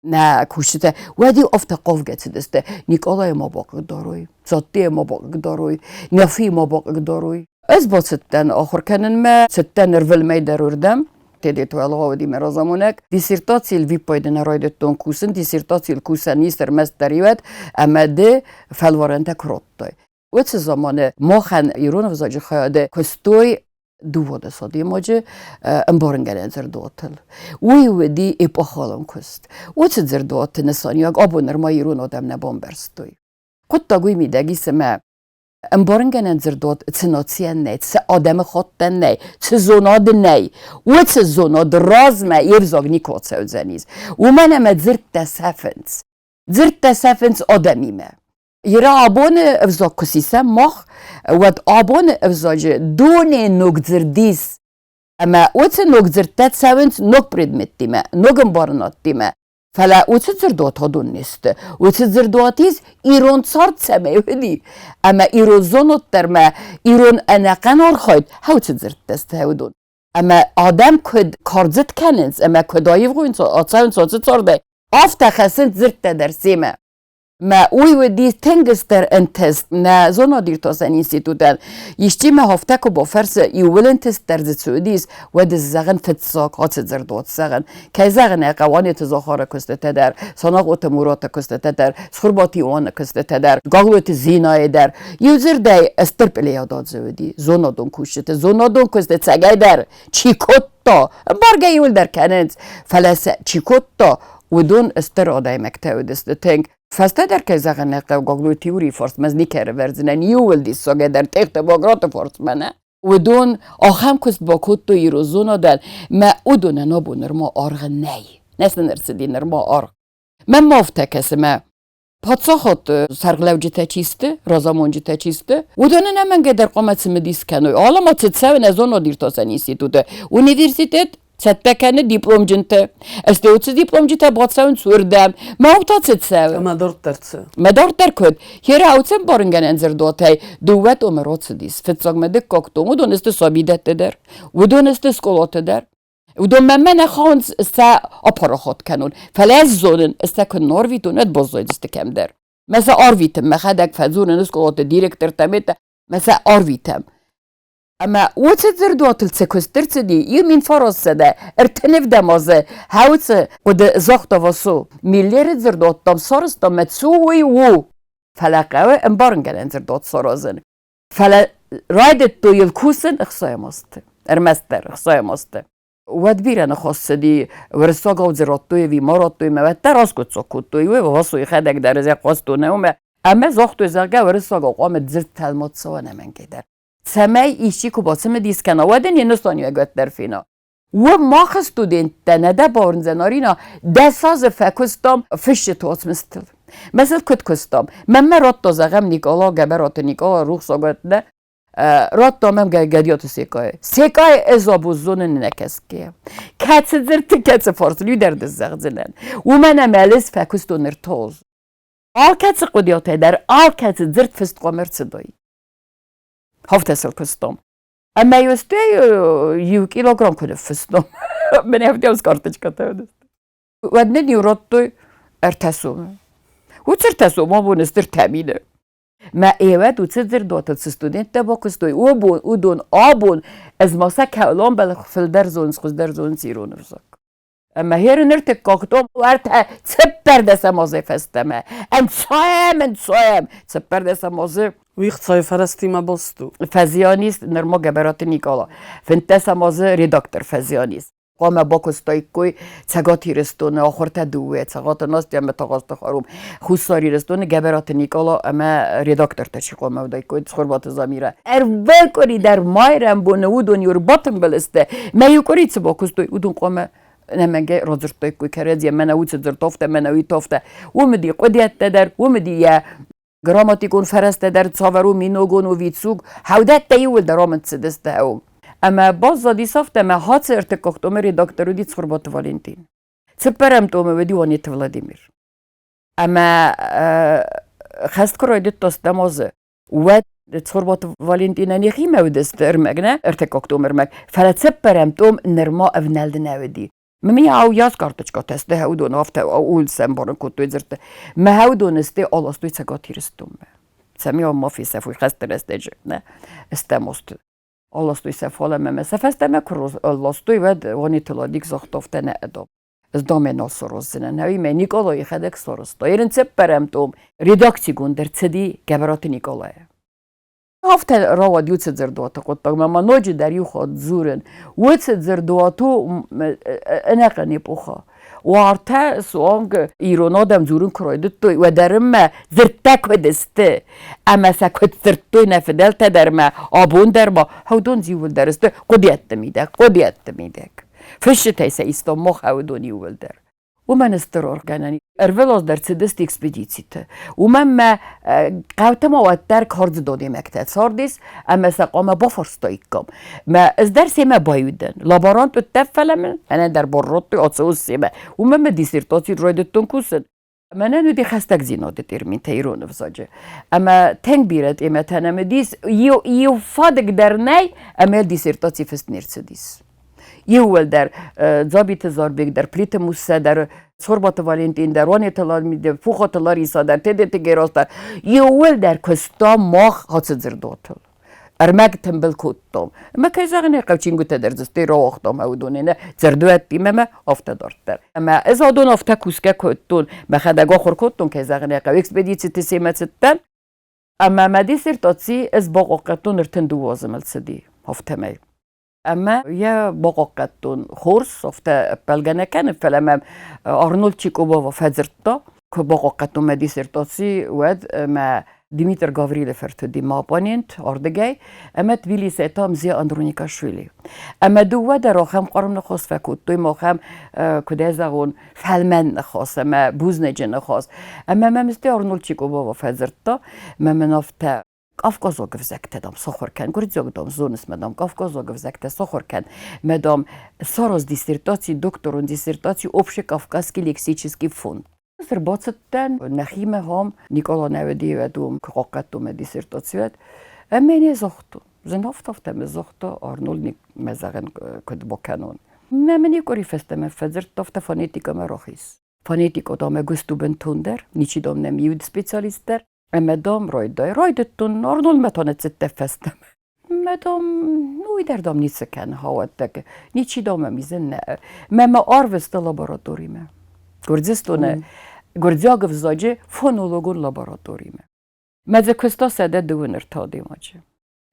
нӕ кусджытӕ, уӕд-иу афтӕ хъавгӕ цыдысты, Никъалайы ма бахъыгдарой, Дзаттейы ма бахъыгдарой, Нафийы ма бахъыгдарой. Ӕз бацыдтӕн ахуыр кӕнынмӕ, цыдтӕн ӕрвылмӕй дӕр уырдӕм. Тедеты Уӕлгъа уыди мӕ разамонӕг. Диссертацийыл виппайды нӕ райдыдтон кусын, диссертацийыл кусӕн ис ӕрмӕстдӕр иуӕд, ӕмӕ ды фӕлварӕнтӕ куы радтай. Уыцы заманы махӕн ирон ӕвзаджы хайады куыстой дыууадӕс адӕймаджы ӕмбарынгӕнӕн дзырдуатыл. Уый уыди эпохалон куыст. Уыцы дзырдуаты нысаниуӕг абон нырма ирон адӕм нӕ бамбӕрстой. Хъуыддаг уый мидӕг ис, ӕмӕ ӕмбарынгӕнӕн дзырдуат цы нацийӕн нӕй, цы адӕмыхаттӕн нӕй, цы зонад нӕй, уыцы зонад размӕ йе взаг никуы ацӕудзӕнис. Уымӕн ӕмӕ дзырдтӕ сӕфынц. Дзырдтӕ сӕфынц адӕмимӕ. Иры абоны ӕвзаг куы сисӕм мах, уӕд абоны ӕвзаджы дуне ног дзырд ис. Ӕмӕ уыцы ног дзырдтӕ цӕуынц ног предметтимӕ, ног ӕмбарынадтимӕ. Фӕлӕ уыцы дзырдуат уыдон не сты. Уыцы дзырдуат ис ирон цард цӕмӕй уыди. Ӕмӕ ирон зонад дӕр мӕ ирон ӕнӕхъӕн архайд уыцы дзырдтӕ сты уыдон. Ӕмӕ адӕм куыд кардзыд кӕнынц ӕмӕ куыд аивгъуыйынц, ацӕуынц ацы цардӕй, афтӕ хӕцынц дзырдтӕ дӕр семӕ. Мӕ уый уыди тынг стыр ӕнтыст нӕ зонад-иртасӕн институтӕн. Исчи мӕ афтӕ куы бафӕрсы, иууыл ӕнтыстдӕр дзы цы уыдис, уӕд ӕз зӕгъын фыццаг ацы дзырдуат зӕгъын. Кӕй зӕгъын ӕй хъӕуы, Анеты Захары куыстытӕ дӕр, Санахъоты Мураты куыстытӕ дӕр, Цхуырбаты Иоанны куыстытӕ дӕр, Гаглойты Зинайы дӕр. Иу дзырдӕй, стыр плеяда дзы уыди зонадон кусджыты. Зонадон куысты цӕгӕйдӕр чи кодта, ӕмбаргӕ иуылдӕр кӕнынц, фӕлӕ сӕ чи кодта, уыдон стыр адӕймӕгтӕ уыдысты тынг. Фӕстӕдӕр, кӕй зӕгъын ӕй хъӕуы, Гаглойты Юрийы фарсмӕ ӕз никӕй ӕрӕвӕрдзынӕн, иууыл диссагӕй Тъехты Баграты фарсмӕ нӕ. Уыдон ахӕм куыст бакодтой ирон зонадӕн, мӕ уыдонӕн абон нырма аргъ нӕй. Нӕ сын ӕрцыди нырма аргъ. Мӕнмӕ афтӕ кӕсы, мӕ паддзахады сӕргълӕуджытӕ чи сты, разамонджытӕ чи сты, уыдон ӕнӕмӕнгӕй дӕр хъуамӕ цымыдис кӕной. Алӕмӕт цы цӕуы нӕ зонад-иртасӕн институты, университет цӕттӕ кӕны дипломджынты. Стӕй уыцы дипломджытӕ бацӕуынц уырдӕм. Мӕ уым та цы цӕуы? Ӕмӕ дарддӕр цы? Мӕ дарддӕр куыд? Хера уыцы ӕмбарынгӕнӕн дзырдуатӕй дыууӕ томы рацыдис. Фыццагмӕ дыккаг том, уыдон сты сабидӕтты дӕр, уыдон сты скъолаты дӕр. Уыдон мӕнмӕ нӕ хауынц сӕ апарахат кӕнон, фӕлӕ ӕз зонын, сӕ куы нарвитон, уӕд баззайдзысты кӕмдӕр. Мӕ сӕ арвитын, мӕхӕдӕг фӕдзурын скъолаты директортӕм, мӕ сӕ арвитӕм. Ӕмӕ уыцы дзырдуатыл цы куыст ӕрцыди, иу 1937 азы хӕуцы хъуыды загъта Васо. Миллеры дзырдуаттӕм сарӕзта мӕ цы уый у? Фӕлӕ хъӕуы ӕмбарынгӕнӕн дзырдуат саразын. Фӕлӕ райдыдтой йыл кусын ӕхсайӕм азты, ӕрмӕстдӕр ӕхсайӕм азты. Уӕд бирӕ ныхас цыди, уырыссагау дзы радтой ӕви ма радтой, мӕ уӕддӕр аскъуыддзаг кодтой, уый Васойы хӕдӕг дӕр ӕз хъуыстон ӕмӕ ӕмӕ загътой, зӕгъгӕ, уырыссагау хъуамӕ дзырд тӕлмац цӕуа ӕнӕмӕнгӕй дӕр. Цӕмӕй исчи куы бацымыдис кӕна, уӕд ын йе нысаниуӕг уӕддӕр фена. Уым мах студенттӕ нӕ дӕ бауырндзӕн, Арина, 10 азы фӕкуыстам фысджыты уацмыстыл. Мӕ сыл куыд куыстам? Мӕнмӕ радта, зӕгъӕм, Никъала, Гӕбӕраты Никъала, рухсаг нӕ, радта мӕм Гӕдиаты Секъайы. Секъайы ӕз абон зонын нӕ кӕсгӕйӕ. Кӕцы дзырдты, кӕцы фарстыл иу дӕр зӕгъдзынӕн. Уымӕн ӕмӕ ӕз фӕкуыстон ӕртӕ Алкӕцы хъуыдиатӕй дӕр алкӕцы дзырд фыст хъуамӕ ӕрцыдаид. Афтӕ сыл куыстам. Ӕмӕ стӕй иу килограмм куы ныффыстон. Мӕнӕ афтӕ карточкӕтӕ уыдысты. Уӕд нын иу радтой ӕртӕ сомы. Уыцы ӕртӕ сомы абон стыр тӕмины. Мӕ ӕвӕд уыцы дзырдуатыл цы студенттӕ бакуыстой, уыдон абон ӕз ма сӕ кӕлонбӕл фылдӕр зонынц, хуыздӕр зонынц ирон ӕвзаг. Ӕмӕ херы ныртыккаг дом уӕртӕ цыппӕрдӕсӕм азӕй фӕстӕмӕ. Ӕнцойӕм, ӕнцойӕм, цыппӕрдӕсӕм азы. Уый хцайы фӕрӕзтимӕ баст у. Фӕзианис нырма Гӕбӕраты Никъала. Фынддӕсӕм азы редактор фӕзианис. Хъуамӕ бакуыстаиккой Цӕгат Ирыстоны ахуыртӕ дыууӕ, Цӕгаты Настя ӕмӕ Тагъазты Харум, Хуссар Ирыстоны Гӕбӕраты Никъала ӕмӕ редактортӕ чи хъуамӕ уыдаиккой, Цхуырбаты Замирӕ. Ӕрвылкъуыри дӕр майрӕмбоны уыдон иу ӕрбатымбыл сты, мӕ иу къуыри цы бакуыстой, уыдон хъуамӕ ӕнӕмӕнгӕй радзырдтаиккой кӕрӕдзийӕн, мӕнӕ уыцы дзырд афтӕ, мӕнӕ уый афтӕ. Уым уыди хъуыдыйӕдтӕ дӕр, уым уыди йӕ грамматикон фӕрӕзтӕ дӕр цавӕр у миногон у вицуг, хӕудӕттӕ иууылдӕр амынд цыдысты ӕу. Ӕмӕ баззадис афтӕ, ӕмӕ Хацы ӕртыккаг томы редактор уыди Цхуырбаты Валентин. Цыппӕрӕм томы уыди Уанеты Владимир. Ӕмӕ хӕст куы райдыдта стӕм азы, уӕд Цхуырбаты Валентинӕн йӕхимӕ уыдысты ӕрмӕг, нӕ ӕртыккаг том ӕрмӕг, фӕлӕ цыппӕрӕм том нырма ӕвнӕлд нӕ уыди. Мӕ ауйас карточкатӕ сты уыдон афтӕ ууыл сӕмбарын кодтой дзырдты. Мӕ уыдон сты аластой Цӕгат Ирыстонмӕ. Цӕмӕй ам ма фесӕфой хӕсты рӕстӕджы. Нӕ, стӕм осты. Аластой сӕ фалӕмӕ мӕ сӕ фӕстӕмӕ куы ластой, уӕд Уаниты Ладик загъта, афтӕ нӕ ӕдом. Ӕз домӕ нал сороздзынӕн. Ӕви мӕ Никъала йӕхӕдӕг сорозта. Ерын цыппӕрӕм том редакцигонд ӕрцыди Гӕбӕраты Никъалайӕ. Афтӕ рауад уыцы дзырдуаты хъуыддагмӕ ма ноджыдӕр иу хатт дзурын. Уыцы дзырдуат у ӕнӕхъӕн эпохӕ. Уартӕ суанг ирон адӕм дзурын куы райдыдтой, уӕд ӕрыммӕ дзырдтӕ куыд сты ӕмӕ сӕ куыд дзырдтой нӕ фыдӕлтӕ дӕр ма абон дӕр ма уыдон иууылдӕр сты хъуыдыйӕдты мидӕг, хъуыдыйӕдты мидӕг. Фысджытӕй сӕ истом мах уыдон иууылдӕр. Уымӕн стыр аргъгӕнӕн ӕрвылаз дӕр цыдысты экспедициты. Уымӕн мӕ хъӕутӕ ма уӕддӕр кардзыдодемӕгтӕ цардис ӕмӕ сӕ хъуамӕ бафарстаиккам. Мӕ ӕз дӕр семӕ баиу дӕн. Лаборант уыдтӕ, фӕлӕ мын мӕнӕн дӕр бар радтой ацӕуын семӕ. Уымӕн мӕ диссертаци райдыдтон кусын. Мӕнӕн уыди хӕстӕгдзинады терминтӕ ирон ӕвзаджы. Ӕмӕ тынг бирӕ темӕтӕ нӕм уыдис. Иу фадыг дӕр нӕй, ӕмӕ диссертаци фыст не рцыдис. Иууылдӕр Дзабиты Зарбег дӕр, Плиты Муссӕ дӕр, Цхуырбаты Валентин дӕр, Уанеты Ламиде, Пухаты Лариса дӕр, Тедеты Герас дӕр, иууылдӕр куыстам мах ацы дзырдуатыл. Ӕрмӕг тымбыл кодтам. Ӕмӕ кӕй зӕгъын ӕй хъӕуы, чингуытӕ дӕр дзы стӕй рауагътам уыдонӕй нӕ дзырдуӕттимӕ ӕмӕ афтӕ дарддӕр. Ӕмӕ ӕз адон афтӕ кусгӕ кодтон, мӕхӕдӕг ахуыр кодтон, кӕй зӕгъын ӕй хъӕуы, экспедициты семӕ цыдтӕн. Ӕмӕ мӕ диссертаци ӕз бахъахъхъӕдтон 32 азы мыл цыди, афтӕмӕй. Ӕмӕ йӕ бахъахъхъӕдтон хорз, афтӕ ӕппӕлгӕ нӕ кӕны, фӕлӕ мӕм Арнольд Чикобова фӕдзырдта, куы бахъахъхъӕдтон мӕ диссертаци, уӕд мӕ Димитр Гаврилы фырт уыди мӕ оппонент ардыгӕй, ӕмӕ Тбилисӕй та Мзия Андроникашвили. Ӕмӕ дыууӕ дӕр ахӕм хъарм ныхас фӕкодтой, махӕм, куыд ӕй зӕгъон, фӕлмӕн ныхас ӕмӕ бузныджы ныхас. Ӕмӕ мӕм стӕй Арнольд Чикобова фӕдзырдта, мӕ мын афтӕ Кавказаг ӕвзӕгтӕ, дам, сахуыр кӕн, гуырдзиаг, дам, зоныс мӕ, дам, кавказаг ӕвзӕгтӕ сахуыр кӕн. Мӕ, дам, сараз диссертаци, докторон диссертаци Общекавказский лексический фонд. Ӕрбацыдтӕн нӕхимӕ хом, Никъала нӕ уыди, уӕд уым куы хъахъхъӕдтон мӕ диссертаци, уӕд. Ӕмӕ не загътон. Зын афтӕ мӕ загъта, Арнольд мӕ зӕгъын куыд бакӕнон. Мӕ мын иу къуыри фӕстӕмӕ фӕдзырдта, афтӕ фонетикӕмӕ рахиз. Фонетикӕ дам ӕгуыст у бынтондӕр, ничи дам нӕм иу специалист дӕр. Ӕмӕ дам райдай райдыдтон, Арнольдмӕ та ныццыдтӕ фӕстӕмӕ. Мӕ дам, уый дӕр дам ницы кӕны хауӕттӕг, ничи дам ӕм изын нӕ. Мӕ мӕ арвыста лабораторимӕ. Гуырдзыстоны гуырдзиаг ӕвзаджы фонологон лабораторимӕ. Мӕ дзы куыста 123 адӕймаджы.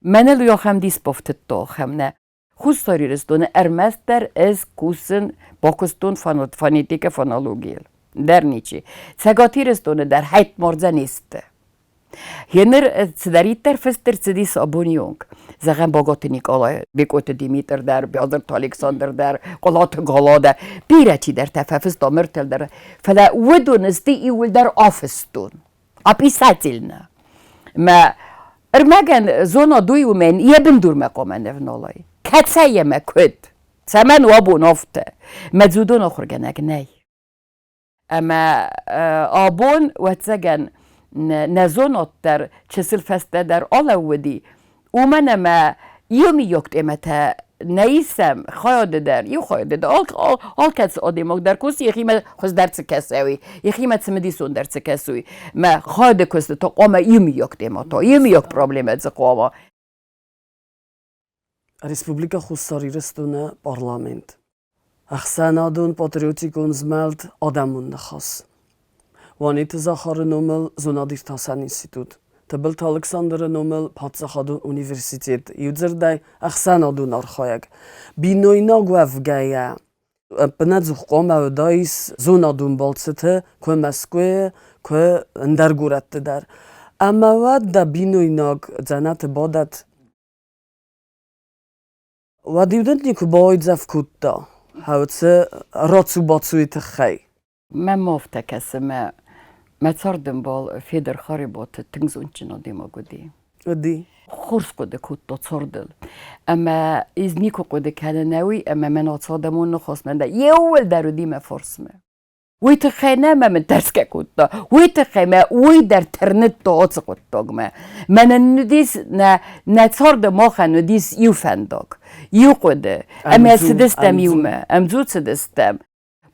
Мӕныл уый ахӕм дис бафтыдта, ахӕм нӕ. Хуссар Ирыстоны ӕрмӕстдӕр ӕз кусын, бакуыстон фонетикӕ, фонологийыл. Дӕр ничи. Цӕгат Ирыстоны дӕр хӕйтмардзӕ не сты. Гъеныр цыдӕриддӕр фыст ӕрцыдис абоны онг. Зӕгъӕм, Боготы Никъала, Бекъоты Димитр дӕр, Бязырты Александр дӕр, Къулаты Гала дӕр, бирӕ чидӕртӕ фӕфыста мыртыл дӕр, фӕлӕ уыдон сты иууылдӕр афыстон, описательно. Мӕ ӕрмӕгӕн зонад уый уымӕн йӕ бындурмӕ хъуамӕ нывналай. Кӕцӕй ӕмӕ куыд? Цӕмӕн у абон афтӕ? Мӕ дзудон ахуыргӕнӕг нӕй. Ӕмӕ абон, ӕвӕццӕгӕн, нӕ зонад дӕр чысыл фӕстӕдӕр алӕууыди, уымӕн ӕмӕ иумийаг темӕтӕ нӕ исӕм хайады дӕр, иу хайады дӕр, алкӕцы адӕймаг дӕр кусы йӕхимӕ хуыздӕр цы кӕсӕуй, йӕхимӕ цымыдисондӕр цы кӕсуй. Мӕ хайады куысты та хъуамӕ иумийаг темӕтӕ, иумийаг проблемӕ дзы хъуамӕ. Республикӕ Хуссар Ирыстоны парламент. Ӕхсӕнадон патриотикон змӕлд «Адӕмон ныхас». Уанеты Захары номыл зонад-иртасӕн институт, Тыбылты Алыксандры номыл паддзахадон университет, иудзырдӕй, ӕхсӕнадон архайӕг. Бинойнаг уӕвгӕйӕ, ӕппынӕдзух хъуамӕ уыдаис зонадон балцыты куы Мӕскуыйы, куы ӕндӕр горӕтты дӕр. Ӕмӕ уӕд дӕ бинойнаг дзӕнӕты бадӕт. Уӕд-иу дын никуы бауайдзӕф кодта, хӕуцы рацу-бацуйы тыххӕй? Мӕм афтӕ кӕсы, мӕ мӕ цардӕмбал Федор Хариботы тынг зондджын адӕймаг уыди. Уыди. Хорз хъуыды кодта цардыл. Ӕмӕ ӕз никуы хъуыды кӕнын ӕуый, ӕмӕ мӕн ацы адӕмон ныхасмӕ дӕр иууылдӕр уыди мӕ фарсмӕ. Уый тыххӕй нӕ мӕ мын тӕрсгӕ кодта, уый тыххӕй мӕ уый дӕр тырныдта ацы хъуыддагмӕ. Мӕнӕн уыдис нӕ, нӕ царды махӕн уыдис иу фӕндаг, иу хъуыды, ӕмӕ цыдыстӕм иумӕ, ӕмдзу цыдыстӕм.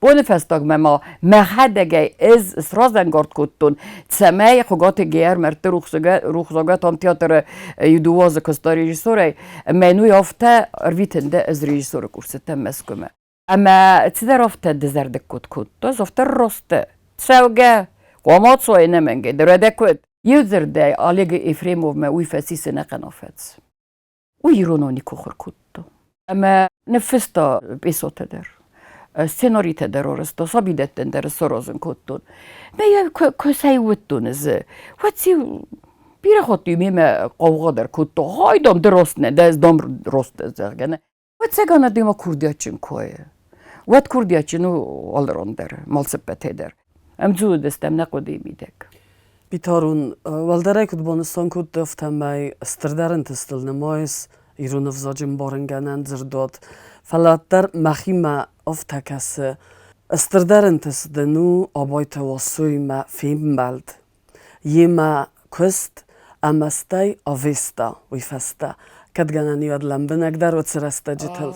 Боны фӕстагмӕ ма мӕхӕдӕгӕй ӕз сразӕнгард кодтон, цӕмӕй Хуыгаты Геор мӕрдты рухсагӕтон театры иу дыууӕ азы куыста режиссерӕй, мӕн уый афтӕ ӕрвитын дӕ ӕз режиссеры курсытӕм Мӕскуымӕ. Ӕмӕ цыдӕр афтӕ дызӕрдыг куыд кодта, афтӕ росты. Цӕугӕ, хъуамӕ ацуай ӕнӕмӕнгӕй дӕр, уӕдӕ куыд? Иу дзырдӕй Олег Ефремовмӕ уый фӕцис ӕнӕхъӕн афӕдз. Уый иронау никуы ахуыр кодта. Ӕмӕ ныффыста пьесӕтӕ дӕр, сценаритӕ дӕр арӕзта, сабидӕттӕн дӕр саразын кодтон. Мӕ йӕ куы цӕй уыдтон ӕз, уӕд циу бирӕ хатт-иу мемӕ хъаугъа дӕр кодта, гъай, дам, ды раст нӕ дӕ, ӕз, дам, раст дӕн, зӕгъгӕ. Ӕвӕццӕгӕн адӕймаг курдиатджын куы у, уӕд курдиатджын у алыран дӕр, малцыппӕтӕй дӕр. Ӕмдзу уыдыстӕм нӕ хъуыдыйы мидӕг. Битарон, уӕлдӕрӕй куыд банысан кодта, афтӕмӕй стырдӕр ӕнтыстыл нымайыс ирон ӕвзаджы ӕмбарынгӕнӕн дзырдуат. Фӕлӕ уӕддӕр мӕхимӕ афтӕ кӕсы, стырдӕр ӕнтыст дын у Абайты Васоимӕ фембӕлд. Йемӕ куыст ӕмӕ стӕй Авеста уый фӕстӕ. Кӕд гӕнӕн уӕд лӕмбынӕгдӕр уыцы рӕстӕджытыл.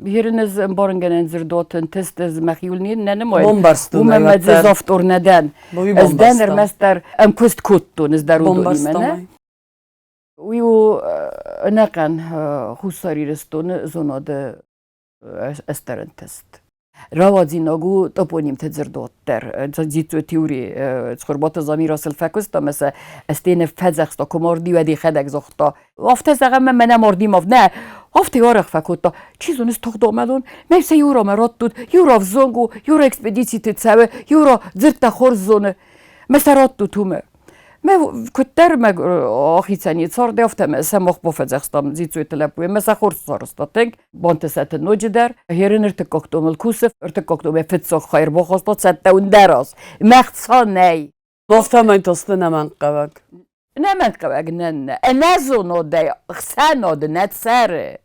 Ерын ӕз ӕмбарынгӕнӕн дзырдуатын тест ӕз мӕхиуыл не нымайын. Уымӕн ӕмӕ дзы автор нӕ дӕн. Ӕз дӕн ӕрмӕстдӕр ӕмкуыст кодтон ӕз дӕр уыдонимӕ. Нӕ? Уый у ӕнӕхъӕн Хуссар Ирыстоны зонады ӕстӕрын тест. Рауадзинаг у топонимты дзырдуат дӕр. Дзидзо теори Цхуырбаты Замира сыл фӕкуыста ӕмӕ сӕ ӕстены фӕдзӕхста, куы марди, уӕд йӕхӕдӕг загъта. Афтӕ зӕгъӕм, мӕ мӕнӕ мардимав нӕ, афтӕ арӕх фӕкодта. Чи зоны, тагъд амӕлон, мӕ сӕ иурамӕ раттут, иура взонг у, иура экспедициты цӕуы, иура дзырдтӕ хорз зоны. Мӕ сӕ раттут уымӕ. Мӕ куыддӕр мӕ ахицӕн и царды, афтӕ мӕ сӕ мах бафӕдзӕхстам Дзиццойты лӕппуйы ӕмӕ сӕ хорз сарӕзта тынг. Бантысӕты ноджыдӕр. Херын ӕртыккаг томыл кусы, ӕртыккаг томӕй фыццаг хай ӕрбахаста, цӕттӕ у ӕндӕраз. Мӕ хца нӕй. Афтӕмӕй та сты нӕмӕнгхъӕуӕг. Нӕмӕнгхъӕуӕг нӕ нӕ. Ӕнӕзонодӕй ӕхсӕнад нӕ цӕры.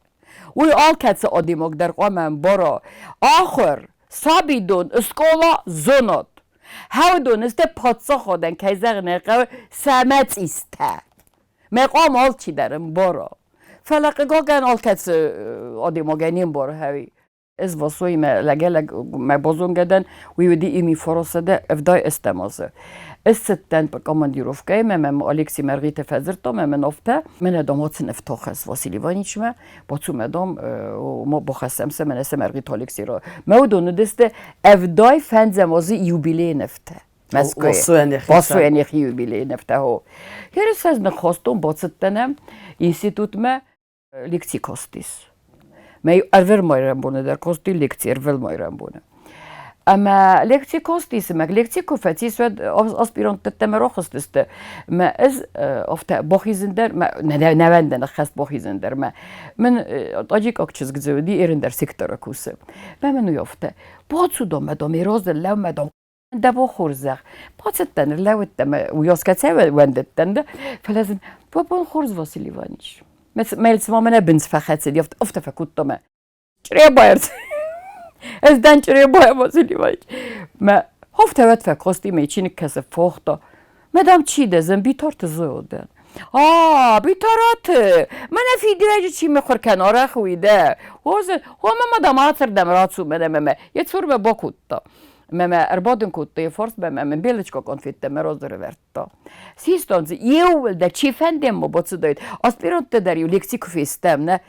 Уый алкӕцы адӕймаг дӕр хъуамӕ ӕмбара. Ахуыр, сабидон, скъола, зонад. Хӕудон сты паддзахадӕн, кӕй зӕгъын ӕй хъӕуы, сӕ мӕцъистӕ. Мӕ хъуамӕ алчидӕр ӕмбара. Фӕлӕ хъыгагӕн алкӕцы адӕймагӕн не мбары хӕуи. Ӕз Васоимӕ лӕгӕй-лӕг мӕ базонгӕ дӕн, уый уыди ими фарасады ӕвдай ӕстӕм азы. Ӕз цыдтӕн командировкӕйы, мӕ мӕм Алексей Мӕргъиты фӕдзырдта, мӕ мын афтӕ, мӕнӕ дам ацын ӕфтахӕс Василий Ивановичмӕ, бацу мӕ дам, ма бахӕссӕм сӕ, мӕнӕ сӕ Мӕргъиты Алексей Мӕ уыдон уыдысты ӕвдай фӕндзӕм азы юбилейы нывтӕ. Мӕскуыйы. Васойӕн йӕхи юбилейы нывтӕ, хо. Херес ӕз ныххостон, бацыдтӕн ӕм институтмӕ, лекци кастис. Мӕ ӕрвыл майрӕмбоны дӕр касти лекци ӕрвыл майрӕмбоны. Ӕмӕ лекци кастис, ӕмӕ лекци куы фӕцис, уӕд аспиранттӕ мӕ рахызтысты. Мӕ ӕз афтӕ бахизын дӕр, нӕ вӕндӕн ӕххӕст бахизын дӕр мӕ. Мын таджикаг чызг дзы уыди, ӕрӕндӕр секторы кусы. Мӕ мын уый афтӕ, бацу дам, мӕ дам, разы лӕу, мӕ дам, дӕ бон хорз зӕгъ. Бацыдтӕн, ӕрлӕууыдтӕн, мӕ уыйас кӕцӕй уӕндыдтӕн, да, фӕлӕ сын, дӕ бон хорз, Василий Иванович. Мӕ цыма мӕнӕ бындз фӕхӕцыди, афтӕ фӕкодта мӕ. Чъребайы Ӕз дӕн Чъребайы Василий Иванович. Мӕ афтӕ уӕд фӕкасти, мӕ чиныг кӕсы фӕуагъта. Мӕ дам чи дӕ, зӕн Битарты Зоя дӕн. А, Битараты! Мӕнӕ фидиуӕджы чи мыхуыр кӕны, арӕх уый дӕ. О, о, мӕ дам ацырдӕм рацу мӕнӕ мӕ йӕ цурмӕ бакодта. Мӕ мӕ ӕрбадын кодта йӕ фарсмӕ мӕ мын белочка конфеттӕ мӕ разы ӕрӕвӕрдта. Систон дзы иууылдӕр чи фӕндӕм ма бацыдаид, аспиранттӕ дӕр-иу лекци куы фестӕм, нӕ,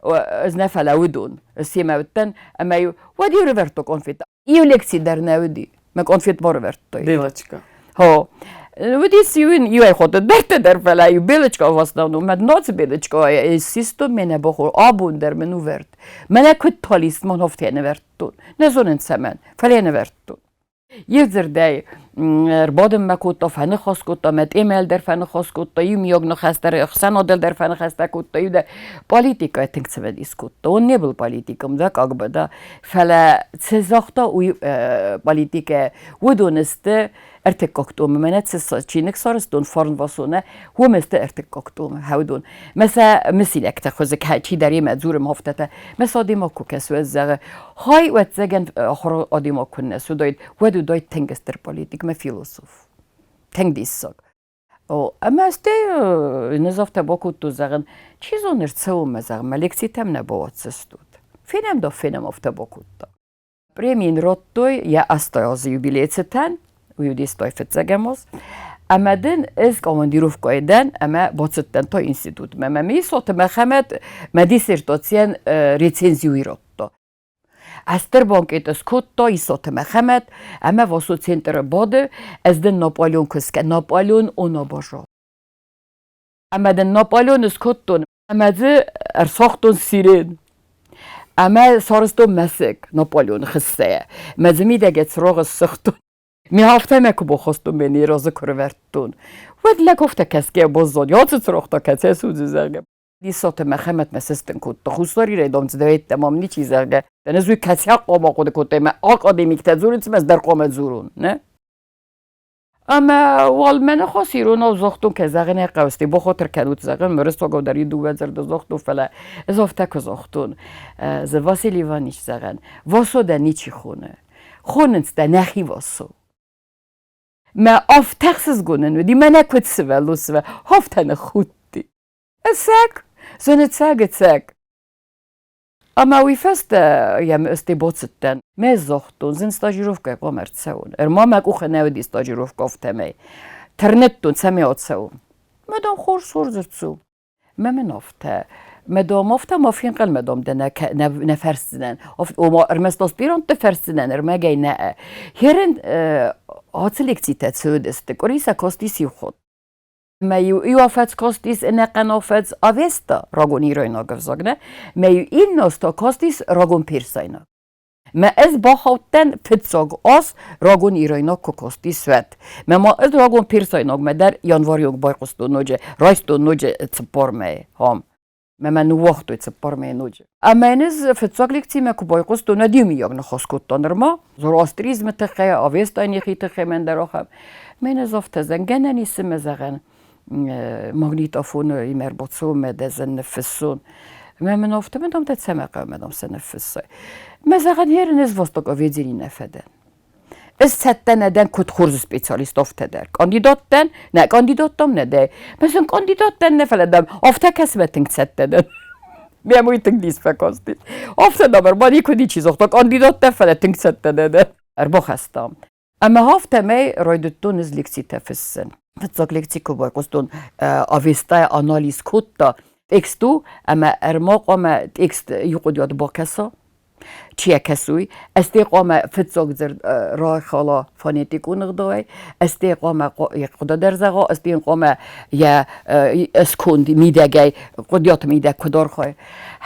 ӕз нӕ фӕлӕ уыдон, семӕ уыдтӕн, ӕмӕ-иу уӕд-иу ӕрӕвӕрдтой конфеттӕ. Иу лекци дӕр нӕ уыди, мӕ конфет ма ӕрӕвӕрдтой. Белочка. Хо. Уыдис иу иуӕй хоты дӕрдтӕ дӕр, фӕлӕ иу белочка в основном, мӕ ноцы белочка систон менӕ бохор, абон дӕр мын увӕрд. Мӕнӕ куыд талисман афтӕ нывӕрдтон. Нӕ зонын цӕмӕн, фӕлӕ нывӕрдтон. Иу дзырдӕй, ӕрбадынмӕ кодта, фӕныхас кодта, мӕ Тъемел дӕр фӕныхас кодта, иумиаг ныхас дӕр, ӕхсӕнадыл дӕр фӕныхӕстӕ кодта, иу дӕр политикӕ тынг цымыдис кодта. Он не был политиком, да, как бы, да, фӕлӕ цы загъта, уый политикӕ, уыдон сты ӕртыккаг томы. Мӕнӕ цы чиныг сарӕзтон Фарнвасонӕ, уым сты ӕртыккаг томы, уыдон. Мӕ сӕ мысинӕгтӕ хуызы чидӕримӕ дзурӕм афтӕтӕ. Мӕ сӕ адӕймаг куы кӕсы, уӕд зӕгъы, хай, ӕвӕццӕгӕн, ахуыр адӕймаг куыннӕ суыдаид, уӕд уыдаид тынг стыр политик мӕ философ. Тынг диссаг. О, ӕмӕ стӕй ӕз афтӕ бакодтон, зӕгъын, чи зоны, ӕрцӕуон мӕ, зӕгъын, мӕ лекцитӕм нӕ бауадздзыстут. Фенӕм да, фенӕм, афтӕ бакодта. Преми йын радтой йӕ 80 азы юбилейы цытӕн, уый уыди 85-ӕм аз. Ӕмӕ дын ӕз командировкӕйы дӕн ӕмӕ бацыдтӕн той институтмӕ. Мӕ Мисоты Мӕхӕмӕт мӕ диссертацийӕн рецензи уый радта. Ӕстыр банкет скодта Исоты Мӕхӕмӕт ӕмӕ Васо центры бады, ӕз дын Наполеон куы скӕ, Наполеон он обожал. Ӕмӕ дын Наполеон скодтон ӕмӕ дзы ӕрсагътон сирен. Ӕмӕ сарӕзтон мӕсыг Наполеоны хыссӕйӕ. Мӕ дзы мидӕгӕй цырагъ ссыгътон. Ме афтӕ мӕ куы бахастон, ме не разы куы рывӕрдтон, уӕд лӕг афтӕ кӕсгӕ баззад, ацы цырагъ та кӕцӕй судзы, зӕгъгӕ. Исоты Мӕхӕмӕтмӕ сыстын кодта. Хуссар Ирӕй дам цыдӕр мам ничи, зӕгъгӕ. Ӕз уый кӕцӕй хъуамӕ хъуыды кодтай, мӕ академиктӕ дзурынц, ӕз дӕр хъуамӕ дзурон, нӕ? Ӕмӕ уал мӕ ныхас иронау загътон, кӕй зӕгъын ӕй хъӕуы, стӕй бахатыр кӕнут, зӕгъын, уырыссагау дӕр иу дыууӕ дзырды загътон, фӕлӕ ӕз афтӕ куы загътон, дзы Василий Иванович, зӕгъӕн, Васо дӕ ничи хоны, хонынц дӕ нӕхи Васо. Мӕ афтӕ ӕхсызгон ын уыди, мӕнӕ куыд сывӕллон сывӕл, афтӕ ныххудти. Ӕцӕг? Зон ӕцӕг, ӕцӕг. Ӕмӕ уый фӕстӕ йӕм ӕз бацыдтӕн. Мӕ загътон, зын стажировкӕйы хъуамӕ ӕрцӕуон. Ӕрма мӕ къухы нӕ уыди стажировкӕ афтӕмӕй. Тырныдтон, цӕмӕй ацӕуон. Мӕ дам хорз хорз ӕрцу. Мӕ мын афтӕ. Мӕ дам афтӕ ма фенхъӕлмӕ дам дӕ нӕ фӕрсдзынӕн. Ома ӕрмӕст аспирантты фӕрсдзынӕн, ӕрмӕгӕй нӕ. Херен ацы лекцитӕ цыдысты, къуыри сӕ кастис иу хатт. Мӕ-иу иу афӕдз кастис ӕнӕхъӕн афӕдз Авеста, рагон ирайнаг ӕвзаг, нӕ? Мӕ-иу иннӕ аз та кастис рагон персайнаг. Мӕ ӕз бахаудтӕн фыццаг аз рагон ирайнаг куы кастис, уӕд. Мӕ ма ӕз рагон персайнагмӕ дӕр январьонг байхъуыстон ноджы, райстон ноджы 4 мӕйы. Ам. Мӕ мӕ ныууагътой 4 мӕйы ноджы. Ӕмӕ йын ӕз фыццаг лекцимӕ куы байхъуыстон, уӕд иумиаг ныхас кодта нырма зороастризмы тыххӕй, авестайы тыххӕй мӕн дӕр ахӕм. Мӕ йын ӕз афтӕ зӕгъын, гӕнӕн ис ӕмӕ зӕгъӕн, магнитофоны имӕ ӕрбацӕуын мӕ дӕ зын ныффыссон. Мӕ мын афтӕ мын дам дӕ цӕмӕ хъӕуы, мӕ дам сӕ ныффыссай. Мӕ зӕгъӕн, херын ӕз востоковедение нӕ фӕдӕн. Ӕз цӕттӕ нӕ дӕн куыд хорз специалист афтӕ дӕр. Кандидат дӕн, нӕ кандидат дам нӕ дӕ. Мӕ кандидат дӕн нӕ, фӕлӕ дам афтӕ кӕсмӕ тынг цӕттӕ дӕн. Мӕм уый тынг дис фӕкасти. Афтӕ дам ӕрба никуы ничи загъта, кандидат дӕн, фӕлӕ тынг цӕттӕ нӕ дӕн. Ӕрбахастам. Ӕмӕ афтӕмӕй райдыдтон ӕз лекцитӕ фыссын. Фыццаг лекци куы байхъуыстон, Авестайы анализ кодта текст у, ӕмӕ ӕрма хъуамӕ текст иу хъуыдыйад бакӕса. Чи йӕ кӕсуй, ӕсте хъуамӕ фыццаг дзырд райхала фонетикон ӕгъдауӕй, ӕсте хъуамӕ йӕ хъуыды дӕр зӕгъа, ӕсте йын хъуамӕ йӕ сконд мидӕгӕй, хъуыдиаты мидӕг куыд архайы.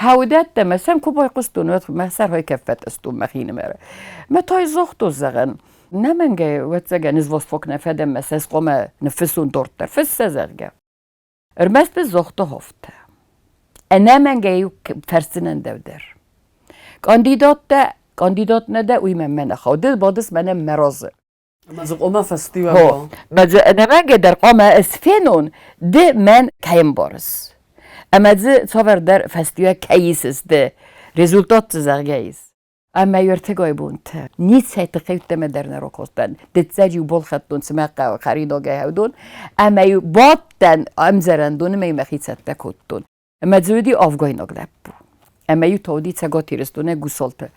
Хӕудӕттӕ мӕ сӕм куы байхъуыстон, уӕд мӕ сӕрӕй кӕф фӕтъыстон мӕхинымӕры. Мӕ та загътон, зӕгъӕн, нӕмӕнгӕй, ӕвӕццӕгӕн, ӕз восток нӕ фӕдӕн, мӕ сӕ хъуамӕ ныффыссон дарддӕр, фыссӕ, зӕгъгӕ. Ӕрмӕст ӕз загъта афтӕ. Ӕнӕмӕнгӕй фӕрсдзынӕн дӕу дӕр. Кандидат дӕ, кандидат нӕ дӕ, уый мӕнмӕ нӕ хауы. Ды бадыс мӕнӕ мӕ разы. Ӕмӕ дзы хъуамӕ фӕстиуӕг уа. Мӕ дзы ӕнӕмӕнгӕй дӕр хъуамӕ ӕз фенон, ды мӕн кӕй ӕмбарыс. Ӕмӕ дзы цавӕрдӕр фӕстиуӕг кӕй исыс ды, результат дзы зӕгъгӕ ис. Ӕмӕ ӕртыгай бонтӕ ницӕй тыххӕй мӕ дӕр нӕ ракодтан. Дыццӕджы-иу балхӕдтон цымӕ хъӕуы хӕринагӕй хӕудон, ӕмӕ-иу бадтӕн ӕмдзӕрӕндоны мӕ мӕхи цӕттӕ кодтон. Ӕмӕ дзы уыди афгайнаг лӕппу. Ӕмӕ-иу та уыди Цӕгат Ирыстонӕй Гусалты.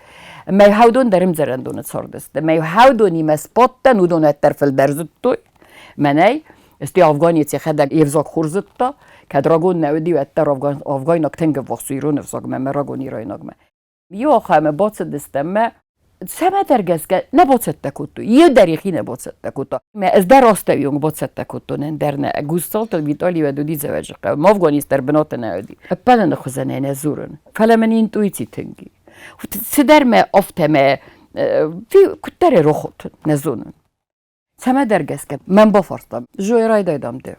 Ӕмӕ хӕудон дӕр ӕмдзӕрӕндоны цардысты. Ӕмӕ-иу хӕудонимӕ сбадтӕн, уыдон уӕддӕр фылдӕр зыдтой мӕнӕй. Стӕй афганец йӕхӕдӕг йе взаг хорз зыдта. Кӕд рагон нӕ уыди, уӕддӕр афгайнаг тынг ӕввахс у ирон ӕвзагмӕ ӕмӕ рагон ирайнагмӕ. Иу ахӕмы бацыдыстӕм мӕ цӕмӕдӕр гӕсгӕ нӕ бацӕттӕ кодтой. Иу дӕр йӕхи нӕ бацӕттӕ кодта. Мӕ ӕз дӕр астӕуы бацӕттӕ кодтон, ӕндӕр нӕ. Гуссалты Виталий уӕд уыди Дзӕуӕджыхъӕуы. Мавгонис дӕр бынаты нӕ уыди. Ӕппӕлыны хуызӕнӕй нӕ дзурын, фӕлӕ мын интуици тынг и. Цыдӕр мӕ афтӕ мӕ куыддӕр ӕрохот нӕ зонын. Цӕмӕдӕр гӕсгӕ мӕн бафарста. Зоя райдайдам ды.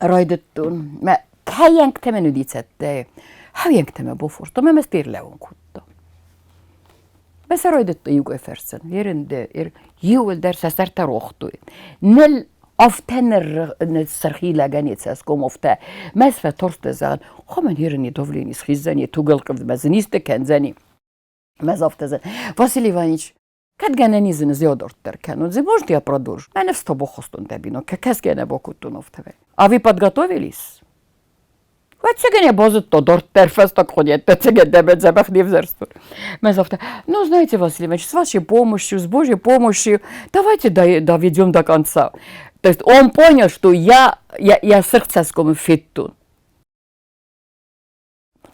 Райдыдтон. Мӕ кӕйӕнгтӕ мӕн уыди цӕттӕ. Хӕйӕнгтӕ мӕ бафарста, мӕ мӕ стерлӕуын кодта. Мӕ сӕ райдыдта иугай фӕрсын. Ерынды, иууылдӕр сӕ сӕртӕ рохтой. Ныл афтӕ ныр сӕрхи лӕгӕн цӕсгом афтӕ. Мӕ сфӕтарстӕ зӕгъын, хомӕн ерыни давлени схиздзӕни, тугӕлхъывд мӕ зынисты кӕндзӕни. Мӕ афтӕ зӕгъын, Василий Иванович, Кӕд гӕнӕн ис зиодорддӕр кӕнун, может я продолжу. Мӕ нифс бохостон дӕ бино, кӕсгӕ нӕ бакодтон афтӕмӕй. А вы подготовились? Ӕцӕгӕн я базыдта дарддӕр фӕстаг хъуыдыйӕдтӕ ӕцӕгӕн дӕ дзӕбӕх не взӕрстон. Мӕ загъта, ну, знаете, Василий Иванович, с вашей помощью, с Божьей помощью, давайте доведем до конца. То есть он понял, что я сырх федтон.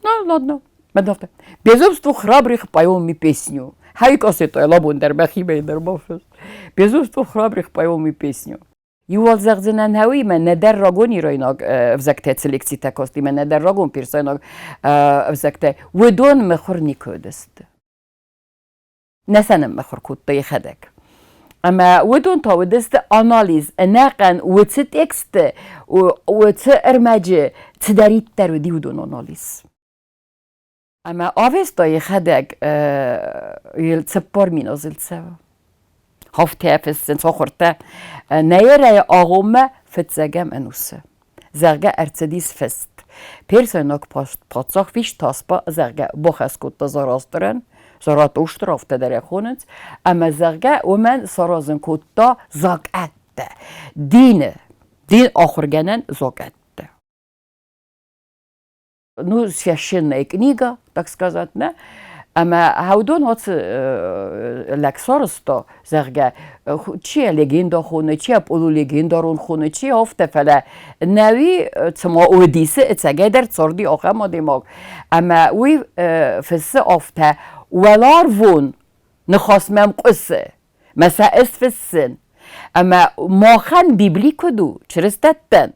Ну, ладно. Мӕ Безумству храбрых поем мы песню. Хай кассета лабун дӕр мӕхимӕ дӕр бафыст. Безумству храбрых поем мы песню. Иуал зӕгъдзынӕн хӕуи мӕ нӕдӕр рагон ирайнаг ӕвзӕгтӕ цы лекцитӕ касти, мӕ нӕдӕр рагон персайнаг ӕвзӕгтӕ, уыдон мыхуыр никуы уыдысты. Нӕ сӕ ныммыхуыр кодта йӕхӕдӕг. Ӕмӕ уыдон та уыдысты анализ, ӕнӕхъӕн уыцы тексты, уыцы ӕрмӕджы цыдӕриддӕр уыди, уыдон анализ. Ӕмӕ Авеста йӕхӕдӕг 40 азыл цӕуы. Хафтӕ фыссынц ахуыртӕ нӕ эрӕйы агъоммӕ фыццӕгӕм ӕнусы. Зӕгъгӕ, ӕрцыдис фыст. Персайнаг паддзах Виштаспа, зӕгъгӕ, бахӕс кодта Зараастрӕн, Заратуштр афтӕ дӕр ӕй хонынц, ӕмӕ, зӕгъгӕ, уымӕн саразын кодта закъӕттӕ, дины, дин ахуыргӕнӕн закъӕттӕ. Ну, священная книга, так сказать, нӕ? Ӕмӕ уыдон ацы лӕг сарӕзта, зӕгъгӕ, чи йӕ легенда хоны, чи йӕ полулегендарон хоны, чи афтӕ, фӕлӕ нӕуи цыма уыдисы ӕцӕгӕйдӕр царди ахӕм адӕймаг. Ӕмӕ уый фыссы афтӕ, уӕларвон ныхас мӕм хъуысы, мӕ сӕ ӕз фыссын. Ӕмӕ махӕн Библи куыд у, чырыстӕттӕн,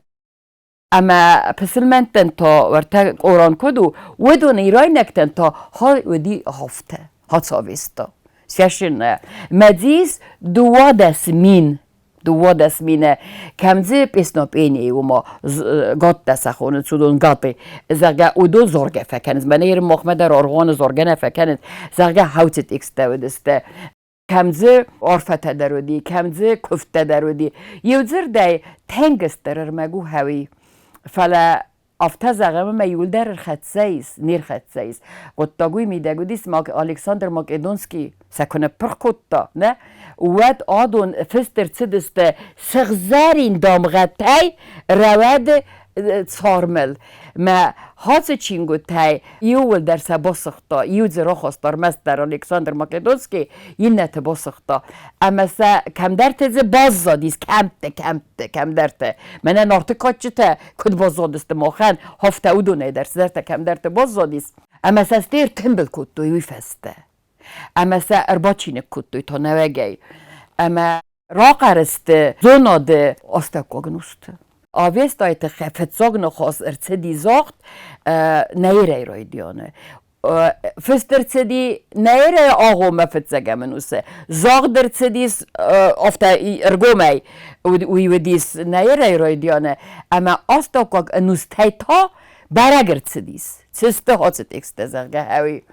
Ӕмӕ пысылмӕнттӕн та уӕртӕ Коран куыд у, уыдон ирайнӕгтӕн та хай уыди афтӕ, хацавеста. Священная. Мӕдзис 12 000, 12 000, кӕм дзы песнопение уыма гаттӕ сӕ хонынц, уыдон гаты, зӕгъгӕ, уыдон заргӕ фӕкӕнынц. Мӕнӕ Иры махмӕ дӕр аргъуаны заргӕ нӕ фӕкӕнынц, зӕгъгӕ, хауцы тексттӕ уыдысты. Кӕм дзы арфӕтӕ дӕр уыди, кӕм дзы куывдтӕ дӕр уыди. Иу дзырдӕй, тӕнгӕстдӕр ӕрмӕг у хӕуи. Фӕлӕ афтӕ зӕгъӕм, ӕмӕ иуылдӕр ӕрхӕццӕ ис, не рхӕццӕ ис. Хъуыддаг уый мидӕг уыдис, Александр Македонский сӕ куы ныппырх кодта, нӕ, уӕд адон фыст ӕрцыдысты сыгъзӕрин дамгъӕтӕй рӕуӕды цармыл. Мӕ хацы чингуытӕй иууылдӕр сӕ басыгъта, иу дзы рахаста ӕрмӕстдӕр Александр Македонский, иннӕты басыгъта. Ӕмӕ сӕ кӕмдӕрты дзы баззадис, кӕмтты, кӕмтты, кӕмдӕрты. Мӕнӕ Нарты кадджытӕ куыд баззадысты махӕн, афтӕ уыдонӕй дӕр цыдӕртӕ кӕмдӕрты баззадис. Ӕмӕ сӕ стӕй ӕртымбыл кодтой уый фӕстӕ. Ӕмӕ сӕ ӕрбачиныг кодтой та нӕуӕгӕй. Ӕмӕ рахъӕр сты зонады астӕуккаг ӕнусты. Авестайы тыххӕй фыццаг ныхас ӕрцыди загъд Наирӕйы райдианы. Фыст ӕрцыди Наирӕйы агъоммӕ фыццӕгӕм ӕнусы. Загъд ӕрцыдис афтӕ ӕргомӕй, уый уыдис Наирӕйы райдианы, ӕмӕ астӕуккаг ӕнустӕй та бӕрӕг ӕрцыдис, цы сты ацы тексттӕ, зӕгъгӕ, уый.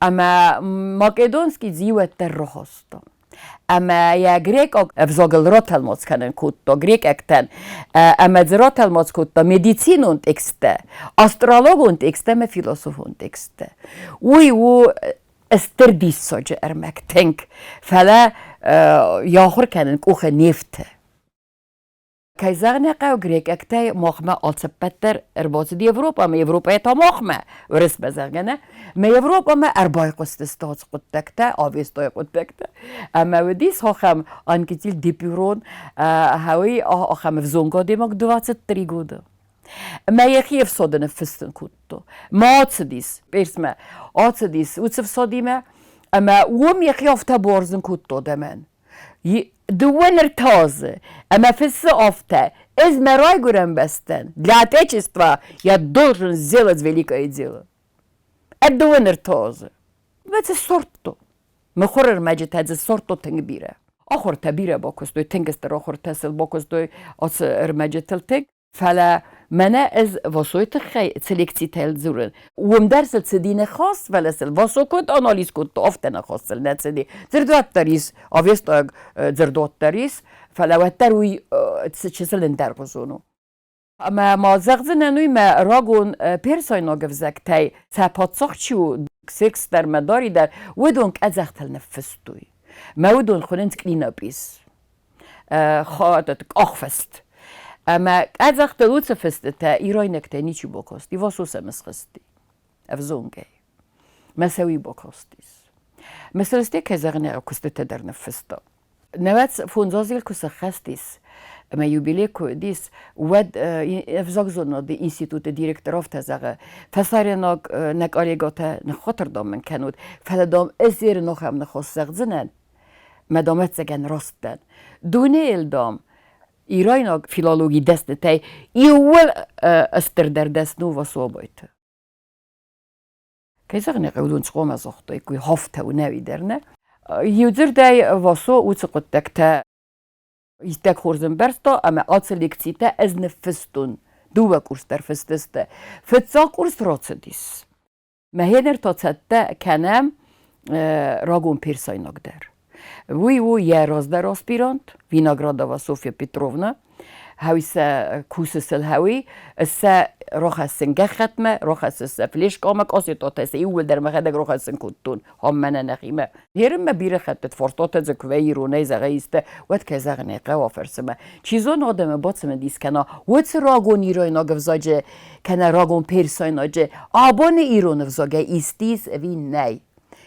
Ӕмӕ Македонский дзы уӕддӕр рахаста. Ӕмӕ йӕ грекъаг ӕвзагыл ратӕлмац кӕнын кодта грекъӕгтӕн ӕмӕ дзы ратӕлмац кодта медицинон тексттӕ, астрологон тексттӕ ӕмӕ философон тексттӕ. Уый у стыр диссаджы ӕрмӕг тынг, фӕлӕ йӕ ахуыр кӕнын къухы не фты. Кӕй зӕгъын ӕй хъӕуы, грекъӕгтӕй махмӕ алцыппӕт дӕр ӕрбацыд Европӕмӕ, Европӕйӕ та махмӕ, Уырысмӕ, зӕгъгӕ, нӕ. Мӕ Европӕмӕ ӕрбайхъуыстысты ацы хъуыддӕгтӕ, Авестойы хъуыддӕгтӕ. Ӕмӕ уыдис ахӕм Анкетил Депюрон, хӕуый ахӕм ӕвзонг адӕймаг 23 годы. Ӕмӕ йӕхи ӕфсады ныффыссын кодта. Ма ацыдис Персмӕ, ацыдис уыцы фсадимӕ, ӕмӕ уым йӕхи афтӕ бауарзын кодта адӕмӕн. Дыууӕ ӕртӕ азы, ӕмӕ фыссы афтӕ: «Ӕз мӕ райгуырӕн бӕстӕн, для Отечества я должен сделать великое дело». Дыууӕ ӕртӕ азы. Мӕ дзы сордто. Мыхуыр ӕрмӕджытӕ дзы сордто тынг бирӕ. Ахуыртӕ бирӕ бакуыстой, тынг стыр ахуыртӕ сыл бакуыстой ацы ӕрмӕджытыл тынг. Фӕлӕ мӕнӕ ӕз Васойы тыххӕй цы лекцитӕ дзурын, уым дӕр сыл цыди ныхас, фӕлӕ сыл Васо куыд анализ кодта, афтӕ ныхас сыл нӕ цыди. Дзырдуат дӕр ис, авестаг дзырдуат дӕр ис, фӕлӕ уӕддӕр уый чысыл ӕндӕргъуызон у. Ӕмӕ ма зӕгъдзынӕн уый, мӕ рагон персайнаг ӕвзӕгтӕй сӕ паддзах чи у, Ксеркс дӕр мӕ Дари дӕр, уыдон къӕдзӕхтыл ныффыстой. Мӕ уыдон хуынынц клинопис. Къахфыст. Ӕмӕ къӕдзӕхтыл уыцы фыстытӕ ирайнӕгтӕ ничи бакасти, Васо сӕм схызти ӕвзонгӕй. Мӕ сӕ уый бакастис. Мӕ сӕрысте, кӕй зӕгъын ӕй, куыстытӕ дӕр ныффыста. Нӕуӕдз фондзазыл куы сӕххӕст ис, ӕмӕ юбилей куы уыдис, уӕд ӕвзагзонады институты директор афтӕ зӕгъы: фӕсарӕйнаг нӕ коллегӕтӕ ныххатыр дам мын кӕнут, фӕлӕ дам ӕз ерын ахӕм ныхас зӕгъдзынӕн, мӕ дам ӕцӕгӕн раст дӕн. Дунейыл дам ирайнаг филологийы дӕснытӕй иууыл стырдӕр дӕсны у Васо Абайты. Кӕй зӕгъын ӕй хъӕуы, уыдон хъуамӕ загътой, куы хафтӕ у нӕуи дӕр нӕ. Иудзырдӕй Васо уыцы хъуыддӕгтӕ иттӕг хорз ӕмбӕрста ӕмӕ ацы лекцитӕ ӕз ныффыстон. Дыууӕ курс дӕр фыст сты. Фыццаг курс рацыдис. Мӕхенер та цӕттӕ кӕнӕм рагон персайнаг дӕр. Уый у йӕ раздӕр аспирант Виноградова Софья Петровна. Хӕуи кусы сыл хӕуи, сӕ рахӕссын гӕххӕтмӕ, рахӕссы сӕ флешкамӕ, къасетатӕ сӕ иууылдӕр мӕхӕдӕг рахӕссын кодтон ам мӕнӕ нӕхимӕ. Херынмӕ бирӕ хӕттыт фарстатӕ дзы куы вӕййы иронӕй зӕгъӕ исты, уӕд кӕй зӕгъын ӕй хъӕуы афӕрсынмӕ. Чи зоны адӕмы бацымыдис кӕна, уыцы рагон иройнаг ӕвзаджы кӕнӕ рагон персайнаджы абоны ирон ӕвзагӕй исты ис ӕви нӕй.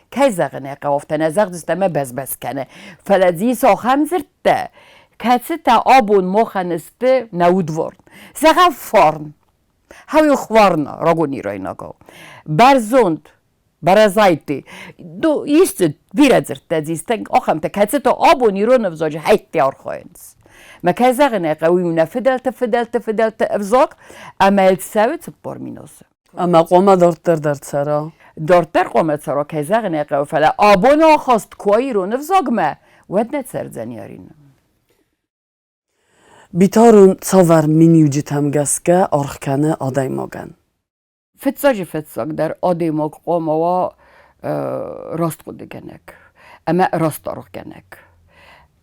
Кӕй зӕгъын ӕй хъӕуы, афтӕ нӕ зӕгъдзыстӕм ӕмӕ бӕз-бӕз кӕны, фӕлӕ дзы ис ахӕм дзырдтӕ, кӕцытӕ абон махӕн сты нӕ удварн. Зӕгъӕм, фарн. Хауи хварна рагон ирайнагау. Бӕрзонд, бӕрӕзайты. Ис дзы бирӕ дзырдтӕ дзы ис ахӕмтӕ, кӕцытӕ абон ирон ӕвзаджы хӕйтты архайынц. Мӕ кӕй зӕгъын ӕй хъӕуы, у нӕ фыдӕлты фыдӕлты фыдӕлты ӕвзаг, ӕмӕ йыл цӕуы 40 мин азы. Ӕмӕ хъуамӕ дарддӕр дӕр цӕра. Дарддӕр хъуамӕ цӕра, кӕй зӕгъын ӕй хъӕуы, фӕлӕ абоны ахаст куы уа ирон ӕвзагмӕ, уӕд нӕ цӕрдзӕни Арина. Битарон цавӕр миниуджытӕм гӕсгӕ аргъ кӕны адӕймагӕн? Фыццаджы фыццагдӕр адӕймаг хъуамӕ уа раст хъуыдыгӕнӕг ӕмӕ раст аргъгӕнӕг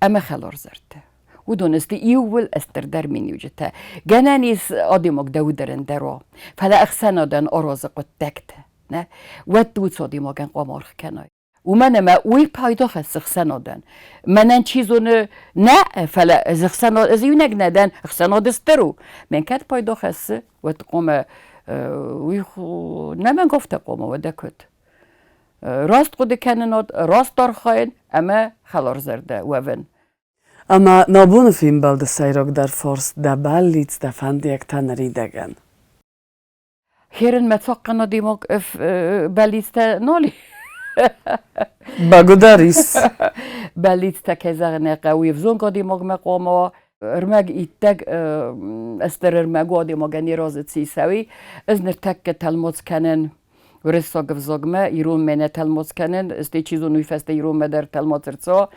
ӕмӕ хӕларзӕрдӕ. Уыдон сты иууыл стырдӕр миниуджытӕ. Гӕнӕн ис адӕймаг дӕу дӕр ӕндӕр уа, фӕлӕ ӕхсӕнадӕн аразы хъуыддӕгтӕ. Нӕ? Уӕд уыцы адӕймагӕн хъуамӕ аргъ кӕнай. Уымӕн ӕмӕ уый пайда хӕссы ӕхсӕнадӕн. Мӕнӕн чи зоны нӕ, фӕлӕ ӕз ӕхсӕнад, ӕз иунӕг нӕ дӕн, ӕхсӕнад стыр у. Мӕн кӕд пайда хӕссы, уӕд хъуамӕ уый нӕмӕнг афтӕ хъуамӕ уӕдӕ куыд? Раст хъуыды кӕнынад, раст архайын ӕмӕ хӕларзӕрдӕ уӕвын. Ӕмӕ нӕ абоны фембӕлды сӕйрагдӕр фарст дӕ бӕллиц, дӕ фӕндиӕгтӕ ныридӕгӕн. Херын мӕ цахъхъӕн адӕймаг бӕллицтӕ нал и. Бӕгуыдӕр ис. Бӕллицтӕ, кӕй зӕгъын ӕй хъӕуы, ӕвзонг адӕймагмӕ хъуамӕ уа. Ӕрмӕг иттӕг ӕстӕр ӕрмӕг у адӕймагӕн йӕ разы ци цӕуй. Ӕз ныртӕккӕ тӕлмац кӕнын уырыссаг ӕвзагмӕ, иронмӕ нӕ тӕлмац кӕнын, стӕй чи зоны, уый фӕстӕ иронмӕ дӕр тӕлмац ӕрцӕуа.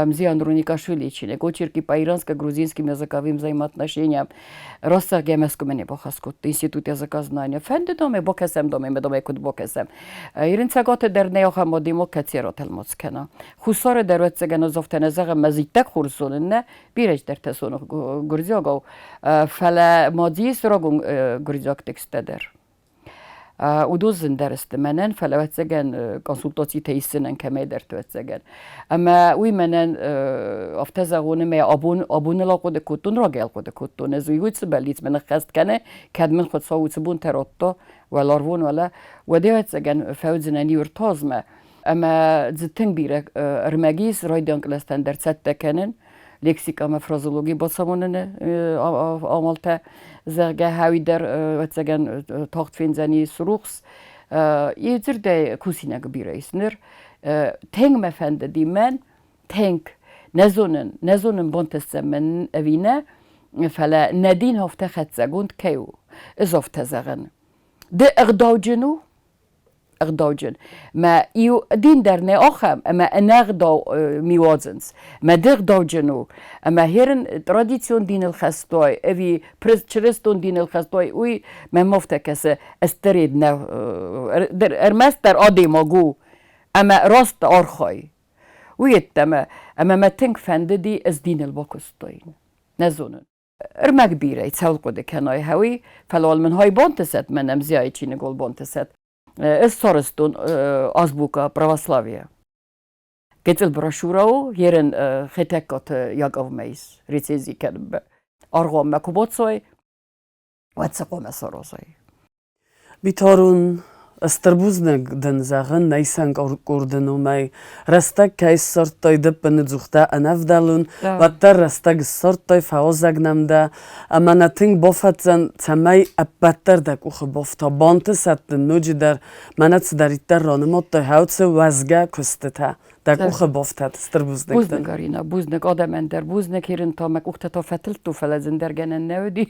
Мзия Андроникашвили чиныг «Очерки по иранско-грузинским языковым взаимоотношениям» Растзӕгъгӕ Мӕскуымӕ не бахӕс кодта институт языкознания. Фӕнды домӕ бакӕсӕм, домӕ домӕ куыд бакӕсӕм. Ирон Цӕгаты дӕр нӕ ахӕм адӕймаг кӕцыйӕ ратӕлмац кӕна. Хуссары дӕр ӕвӕццӕгӕн ӕз афтӕ нӕ зӕгъӕм, ӕз иттӕг хорз зонын нӕ, бирӕ чидӕртӕ зоны гуырдзиагау, фӕлӕ ма дзы ис рагон гуырдзиаг тексттӕ дӕр. Уыдон зындӕр сты мӕнӕн, фӕлӕ ӕвӕццӕгӕн консультацитӕ исдзынӕн кӕмӕйдӕрты ӕвӕццӕгӕн. Ӕмӕ уый мӕнӕн афтӕ зӕгъон, ӕмӕ абон абоныл ахъуыды кодтон, рагӕй ахъуыды кодтон. Ӕз уый уыцы бӕллиц мӕ ныххӕст кӕны, кӕд мын Хуыцау уыцы бонтӕ радта, уӕларвон уӕлӕ, уӕд ӕвӕццӕгӕн фӕуыдзынӕн иу ӕртазмӕ. Ӕмӕ дзы тынг бирӕ ӕрмӕг ис, райдиан кълӕстӕн дӕр цӕттӕ кӕнын, лексикӕ ӕмӕ фразеологи бацамоныны амалтӕ, зӕгъгӕ, хауи дӕр, ӕвӕццӕгӕн, тагъд фендзӕни рухс. Иудзырдӕй кусинаг бирӕ ис ныр. Тынг мӕ фӕндыди мӕн, тынг. Нӕ зонын, нӕ зонын бантысдзӕн мӕн ӕви нӕ, фӕлӕ нӕ дин афтӕ хӕццӕгонд кӕй у, ӕз афтӕ зӕгъын. Ды ӕгъдауджын у, ӕгъдауджын. Мӕ иу дин дӕр нӕ ахӕм, ӕмӕ ӕнӕгъдау ми уадзынц. Мӕ ды ӕгъдауджын у, ӕмӕ херын традицион диныл хӕстой, ӕви чырыстон диныл хӕстой, уый мӕм афтӕ кӕсы, ӕстӕред нӕ, ӕрмӕстдӕр адӕймаг у, ӕмӕ раст архай. Уый йеддӕмӕ, ӕмӕ мӕ тынг фӕндыди, ӕз диныл бакуыстаин. Нӕ зонын. Ӕрмӕг бирӕ цӕуыл хъуыды кӕнай, хӕуи, фӕлӕ уал мын хай бантысӕд, мӕнӕ Мзиайы чиныг уал бантысӕд. Ӕз сарӕзтон азбука православия. Гыццыл брошюрӕ у, ерын Хетӕгкаты Яковмӕ ис рецензи кӕнынмӕ. Аргъуанмӕ куы бацой, уӕд цы хъуамӕ саразай? Битарон, стыр бузныг дын зӕгъын нӕ исӕн къорды номӕй. Рӕстӕг кӕй ссардтай дыппыны дзухтӕ ӕнӕвдӕлон, уӕддӕр рӕстӕг ссардтай, фӕуазӕг нӕм дӕ, ӕмӕ нӕ тынг бафӕдздзӕн, цӕмӕй ӕппӕт дӕр дӕ къухы бафта. Бантысӕд дын ноджыдӕр, мӕнӕ цыдӕриддӕр ранымадтай, хӕуцы уӕзгӕ куыстытӕ. Дӕ къухы бафтӕд, стыр бузныг дын. Бузныг, Арина, бузныг адӕмӕн дӕр, бузныг, Ирын та мӕ къухтӕ та фӕтылдтон, фӕлӕ зындӕр гӕнӕн нӕ уыди.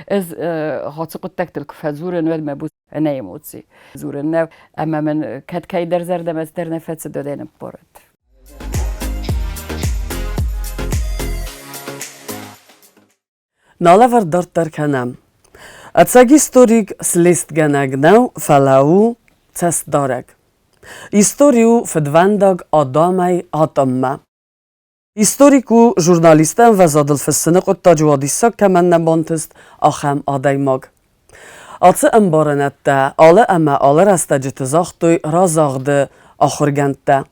Ӕз хацы хъуыддӕгтыл куы фӕдзурын, уӕд мӕ буз ӕнӕ эмоци дзурын нӕ, ӕмӕ мын кӕд кӕйдӕр зӕрдӕмӕ цыдӕр нӕ фӕцыд, уӕд ӕй ныббарӕд. Нӕ лӕвӕрд дарддӕр кӕнӕм. Ӕцӕг историк слестгӕнӕг нӕу, фӕлӕ у цӕстдарӕг. Истори у фыдвӕндаг адӕмӕй атоммӕ. Историк у журналисты ӕмвӕзадыл фыссыны хъуыддаджы уадиссаг кӕмӕн нӕ бантыст, ахӕм адӕймаг. Ацы ӕмбарынӕдтӕ алы ӕмӕ алы рӕстӕджыты загътой разагъды ахуыргӕндтӕ.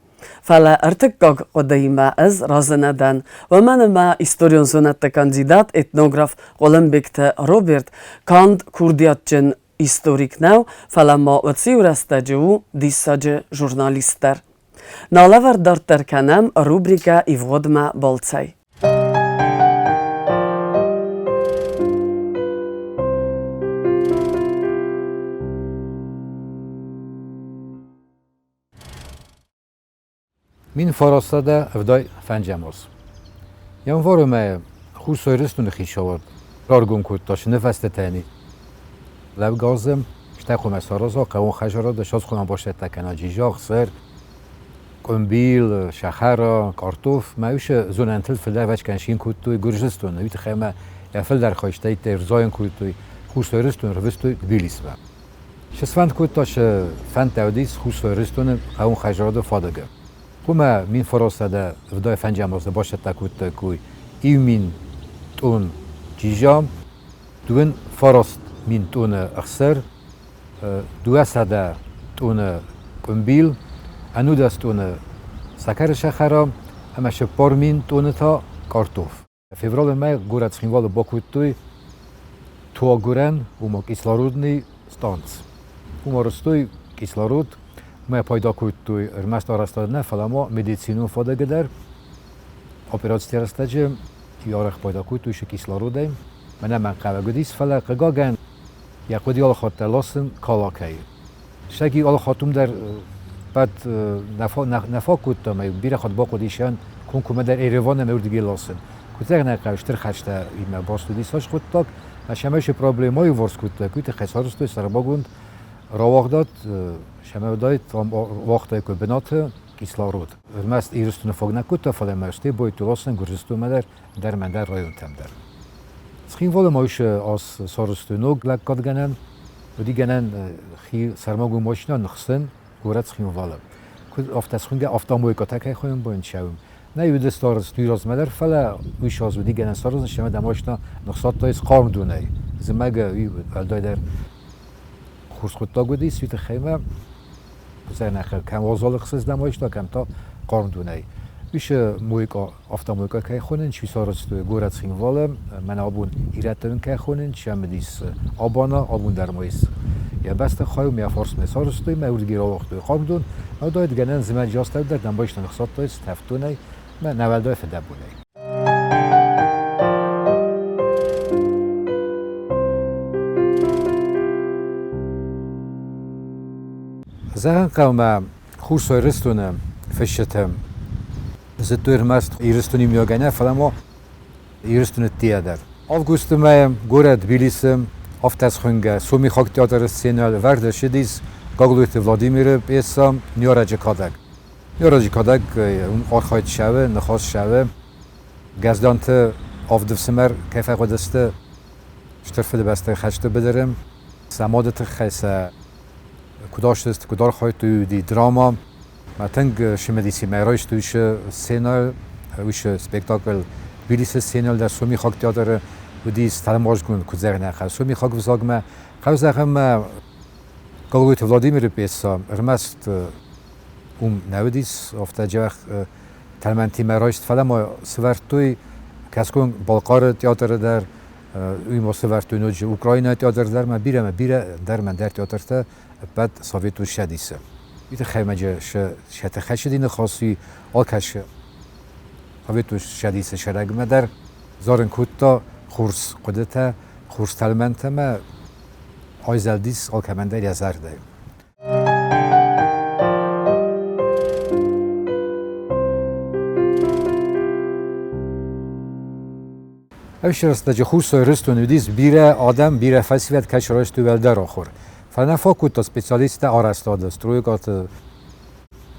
Фӕлӕ ӕртыккаг хъуыдыимӕ ӕз разы нӕ дӕн, уымӕн ӕмӕ историон зонӕдты кандидат, этнограф Хъуылымбегты Роберт канд курдиатджын историк нӕу, фӕлӕ ма уыцы-иу рӕстӕджы у диссаджы журналист дӕр. Нӕ лӕвӕрд дарддӕр кӕнӕм рубрикӕ Ивгъуыдмӕ балцӕй. 1975 аз. Январы мӕйы Хуссар Ирыстоны хицауад раргом кодта сыныфӕстӕтӕни лӕвгазы, стӕй хъуамӕ сараза хъӕуон хӕдзарады садзхъуамӕ бацӕттӕ кӕна джизах, сыр, къуымбил, сахара, картоф. Мӕ уыцы зонӕнтыл фылдӕр вӕчкӕн син кодтой Гуырдзыстоны, уый тыххӕй ӕмӕ йӕ фылдӕр хӕстӕйттӕ ӕрзайын кодтой Хуссар Ирыстоны рвыстой Тбилисмӕ. Сфӕнд кодта сӕ фӕндтӕ уыдис Хуссар Ирыстоны хъӕуон хӕдзарады фадыгы. Уымӕ 1975 азы бацӕттӕ кодтаиккой иу мин тъон чиза, дыууын фараст мин тъоны ӕхсӕр, 200 тъоны къуымбил, ӕнудӕс тъоны сӕкӕры сахара ӕмӕ 4000 тъоны та картоф. Февралы мӕй горӕт Цхинвалы бакодтой туаггуырӕн, ома кислородный станц. Уым арӕзтой кислород, уымӕй пайда кодтой ӕрмӕст арӕзтад нӕ, фӕлӕ ма медицинон фадыгы дӕр. Операциты рӕстӕджы арӕх пайда кодтой сӕ кислородӕй. Мӕнӕ мӕн хъӕуӕг уыдис, фӕлӕ хъыгагӕн йӕ хъуыды алыхатт ласын Калакӕй. Сӕги алыхатт уым дӕр Ӕппӕт нӕ фаг кодта ӕмӕ бирӕ хатт бахъуыдис комкоммӕ дӕр Ереван ӕмӕ уырдыгӕй ласын. Куыдзӕг нӕ хъӕуы стыр хӕстӕ имӕ баст уыди цас хъуыддаг, ӕмӕ сӕ проблемӕ иуварс кодта, уый тыххӕй сарӕзтой сӕрмагонд рауагъдад, сӕмӕ уыдаид ам уагътаиккой бынаты кислород. Ӕрмӕст Ирыстоны фаг нӕ кодта, фӕлӕ ма стӕй бойты ласын Гуырдзыстонмӕ дӕр, ӕндӕр ӕмӕ ӕндӕр районтӕм дӕр. Цхинвалы ма ис ас сарӕзтой ног лӕггадгӕнӕн, уыди гӕнӕн хи сӕрмагонд машинӕ ныхсын горӕт Цхинвалы. Куыд афтӕ схуынгӕ автомойкӕтӕ кӕй хуыйын бон цӕуын. Нӕ уыди сарӕзт уый размӕ дӕр, фӕлӕ уый саз уыди гӕнӕн саразын, сӕмӕ дӕ машинӕ ныхсадтай хъарм донӕй. Зымӕгы уый уӕлдайдӕр хорз хъуыддаг уыдис, уый тыххӕй мӕ зӕнӕхъӕр кӕм уазалы хсыз дӕ машинӕ, кӕм та хъарм донӕй. Уый мойкъа автомойкъа кӕй хонынц, уый сарӕзтой горӕт Цхинвалы, мӕнӕ абон ирӕттӕн кӕй хонынц, ӕм уыдис абана, абон дӕр ма ис. Йӕ бӕстыхайы мӕ фарсмӕ сарӕзтой, мӕ уырдыгӕй рауагътой хъармдон, уыдаид гӕнӕн зымӕджы астӕу дӕр дӕмбайстӕн ӕхсадтой тӕвддонӕй мӕ нӕуӕлдай фыдӕбонӕй. Зӕгъын хъӕуы мӕ Хуссар Ирыстоны фысджытӕ зыдтой ӕрмӕст Ирыстоны миуӕгӕй нӕ, фӕлӕ ма Ирыстоны ӕддейӕ дӕр. Августы мӕйы горӕт Тбилисы афтӕ схуынгӕ Сомихаг театры сценӕйыл ӕвӕрд ӕрцыдис Гаглойты Владимиры пьесӕ «Ниорӕджы кадӕг». Ниорӕджы кадӕг уым архайд цӕуы, ныхас цӕуы, Гӕздӕнты авд ӕфсымӕр кӕй фӕхъуыдысты Стыр Фыдыбӕстӕйы хӕсты быдыры, сӕ мады тыххӕй сӕ куыд ацыдысты, куыд архайдтой, уыди драма. Мӕ тынг цымыдисимӕ райстой уыцы сценӕ, уыцы спектакль Тбилисы сценӕйыл дӕр Сомихаг театры уыдис тӕлмацгонд куыд зӕгъынӕ сомихаг взагмӕ. Хъӕу зӕгъӕм, Гаглойты Владимиры пьесӕ ӕрмӕст уым нӕ уыдис, афтӕ дзӕбӕх тӕлмӕнтимӕ райст, фӕлӕ ма сӕвӕрдтой кӕсгон Балхъары театры дӕр, уый ма сӕвӕрдтой ноджы Украинӕйы театр дӕр ма бирӕ ӕмӕ бирӕ ӕндӕр ӕмӕ ӕндӕр театртӕ ӕппӕт Советон Цӕдисы. Уый тыххӕй ма сӕ тыххӕй ныхас уый алкӕцы Советон Цӕдисы сӕрӕгмӕ дӕр зарын кодта хорз хъуыдытӕ, хорз тӕлмӕнтӕ ӕмӕ айзӕлдис алкӕмӕн дӕр йӕ зӕрдӕйы. Ӕфсӕрстаджы Хуссар Ирыстоны уыдис бирӕ адӕм, бирӕ фӕсивӕд кӕцы райстой уӕлдӕр ахуыр. Фӕлӕ нӕ фаг кодта специалисттӕ арӕзтады, стройкӕты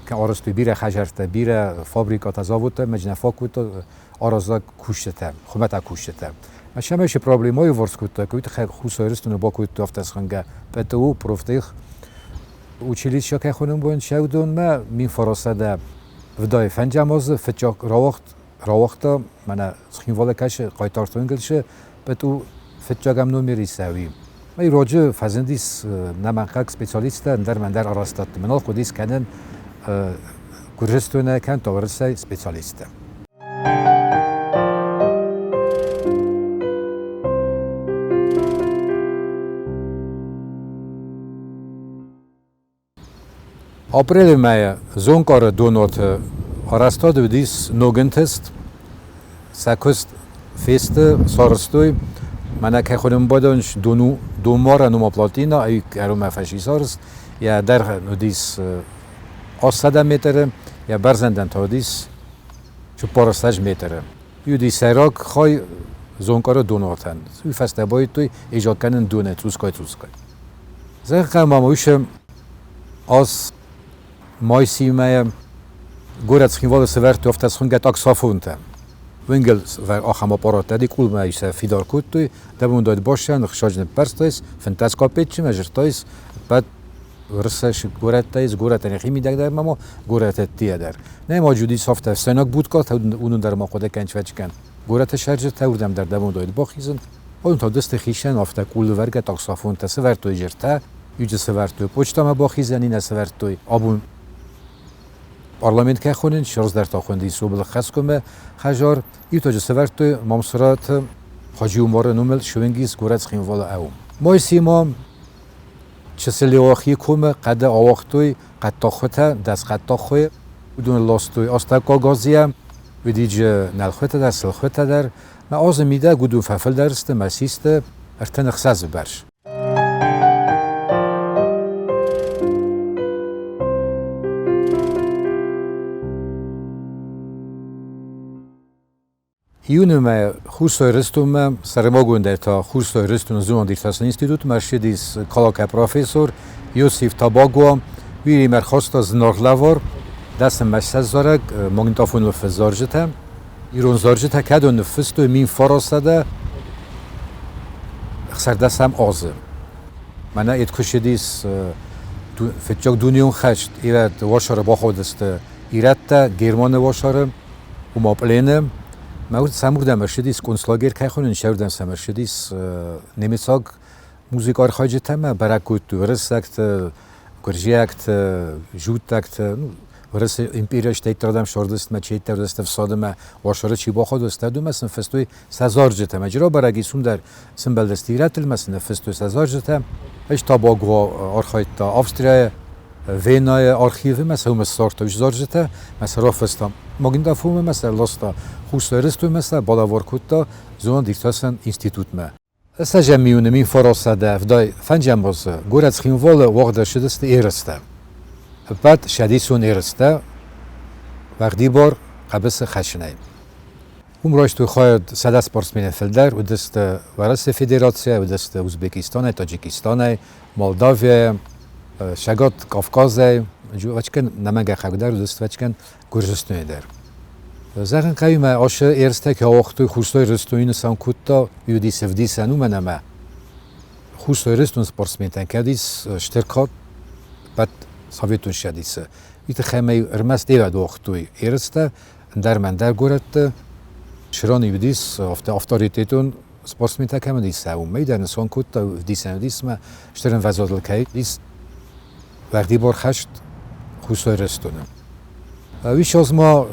арӕзтой бирӕ хӕдзӕрттӕ, бирӕ фабрикӕтӕ, заводтӕ, ӕмӕ нӕ фаг кодта аразӕг кусджытӕ, хуымӕтӕг кусджытӕ. Ӕмӕ сӕ проблемӕ иуварс кодта, уый тыххӕй Хуссар Ирыстоны бакодтой афтӕ схонгӕ ПТУ, профтех училище кӕй хонын бон уыдонмӕ 1900 вдай фӕндзӕм азы фыццаг рауагъд рауагъта мӕнӕ Цхинвалы кӕсы Хъайтарты уынгыл ПТУ фыццагӕм номер исӕуи. Мӕ раджы фӕзындис нӕмӕнхъӕг специалисттӕ ӕндӕр ӕндӕр арӕзтадты. Мӕн хъуыдис кӕнын Гуырдзыстонӕй кӕнӕ Уӕрӕсейы специалисттӕ. Апрелы мӕйы Зонкъары донуаты арӕзтад уыдис ног ӕнтыст. Сӕ куыст фесты, сарӕзтой. Мӕнӕ кӕй хонӕм бадӕн дону донмарӕн ома плотина, ай кӕронмӕ фӕцис арӕзт. Йӕ дӕргъ уыдис 800 метры, йӕ бӕрзӕндӕн та уыдис 400 метры. Уыди сӕйраг хай Зонкъары донуатӕн. Уый фӕстӕ байдыдтой изӕр кӕнын донӕй цъусгай-цъусгай. Зӕгъгӕ ма уыцы аз майсимӕ горӕт Цхинвалы сӕвӕрдтой афтӕ схуынгӕ таксофонтӕ. Уынгыл ахӕм аппараттӕ ди къулмӕ сӕ фидар кодтой, дӕ бассӕн, ӕхсӕз ныппӕрстайс, 15 капеччы мӕ зырдтайс, ӕппӕт Уырыссаг горӕттӕ ис, горӕтӕн йӕхи мидӕг дӕр ма горӕты ӕддейӕ дӕр. Нӕ ма уыдис афтӕ ӕфсӕйнаг будкӕтӕ, уыдон дӕр ма хъуыды кӕнын кӕн. Горӕты сӕрджытӕ уырдӕм дӕр дӕ бон бахизын. Уыдон та уыдысты хицӕн афтӕ къулывӕргӕ таксофонтӕ сӕвӕрдтой зӕртӕ, иуджы сӕвӕрдтой почтамӕ бахизӕн, иннӕ сӕвӕрдтой абон парламент кӕй хонынц, раздӕр та хуындис Обылы хӕсгомӕ хӕзар, иу таджы сӕвӕрдтой Мамсыраты Хаджи-Умары номыл Шуенгис горӕт Цхинвалы ӕу. Мойсима Чысылеохийы комы хъӕды ауагътой хъӕддаг хуытӕ, 10 хъӕддаг хуыйы. Уыдон ластой астӕуккаг Азийӕ, уыдиджы нӕлхуытӕ дӕр, сылхуытӕ дӕр. Мӕ азы мидӕг уыдон фӕфылдӕр сты мӕ систы 36-ы бӕрц. Июны мӕйы Хуссар Ирыстонмӕ, сӕрмагондӕй та Хуссар Ирыстоны зонад-иртасӕн институтмӕ ссыдис Калакӕ профессор Иосиф Табагуа. Уый ӕрхаста зынаргъ лӕвар, дӕсӕммӕ ссӕдз магнитофоныл фыст зарджытӕ. Ирон зарджытӕ кӕдон ныффыстой 1916 азы. Мӕнӕ ид куы ссыдис фыццаг дунеон хӕст, ирӕт уацары бахаудысты ирӕттӕ Германы уацары, уымӕ пълены. Мӕ сӕм уырдӕм ӕрцыдис концлагерь кӕй хонынц, сӕ сӕм ӕрцыдис немыцаг музыкархайджытӕ ӕмӕ бӕрӕг кодтой уырыссӕгты, гуырдзиӕгты, жуттӕгты, ну, Уырысы империйӕ стӕйттӕрдӕм сордыстмӕ, чейттердысты ӕфсадмӕ, уасыры чи бахудысты, уымӕ сын фыстой сӕ зарджытӕ. Мӕ джиро бӕрӕг исун дӕр сымбӕлдысты ирӕттыл, сын фыстой сӕ зарджытӕ. Ӕз Табаго архайдта Австрияйы, Венайы архивы, мӕ сӕ уымӕ ссардта уыцы зарджытӕ, мӕ сӕ рафыста магнитофонмӕ, мӕ сӕ ласта Хуссар Ирыстонмӕ, сӕ балӕвар кодта зонад-иртасӕн институтмӕ. Ссӕдзӕм июны 1975 азы горӕт Цхинвалы уагъд ӕрцыдысты ерыстӕ. Ӕппӕт цӕдисон ерыстӕ уӕгъдибар хъӕбысы хӕцынӕй. Уым райстой хайад 100 спортсменӕй фылдӕр, уыдысты Уӕрӕсейы Федерацийӕ, уыдысты Узбекистанӕй, Таджикистанӕй, Молдавийӕ, Цӕгат Кавказӕй, ӕвӕццӕгӕн нӕмӕнгӕ хъӕугӕ уыдысты, ӕвӕццӕгӕн Гуырдзыстонӕй дӕр. Зӕгъын хъӕуы мӕ ацы ерыстӕ кӕй ауагътой Хуссар Ирыстоны нысан кодта уыдис ӕвдисӕн, уымӕн ӕмӕ Хуссар Ирыстоны спортсментӕн кӕд ис стыр кад ӕппӕт Советон Цӕдисы, уый тыххӕй ӕмӕ ӕрмӕст ирӕд уагътой ерыстӕ ӕндӕр ӕмӕ ӕндӕр горӕтты. Сираны уыдис афтӕ авторитетон спортсментӕ кӕм уыдис, уымӕй дӕр нысан кодта ӕвдисӕн уыдис ӕмӕ стыр ӕмвӕзадыл кӕй ис уӕгъдибар хӕст Хуссар Ирыстоны. Уый ма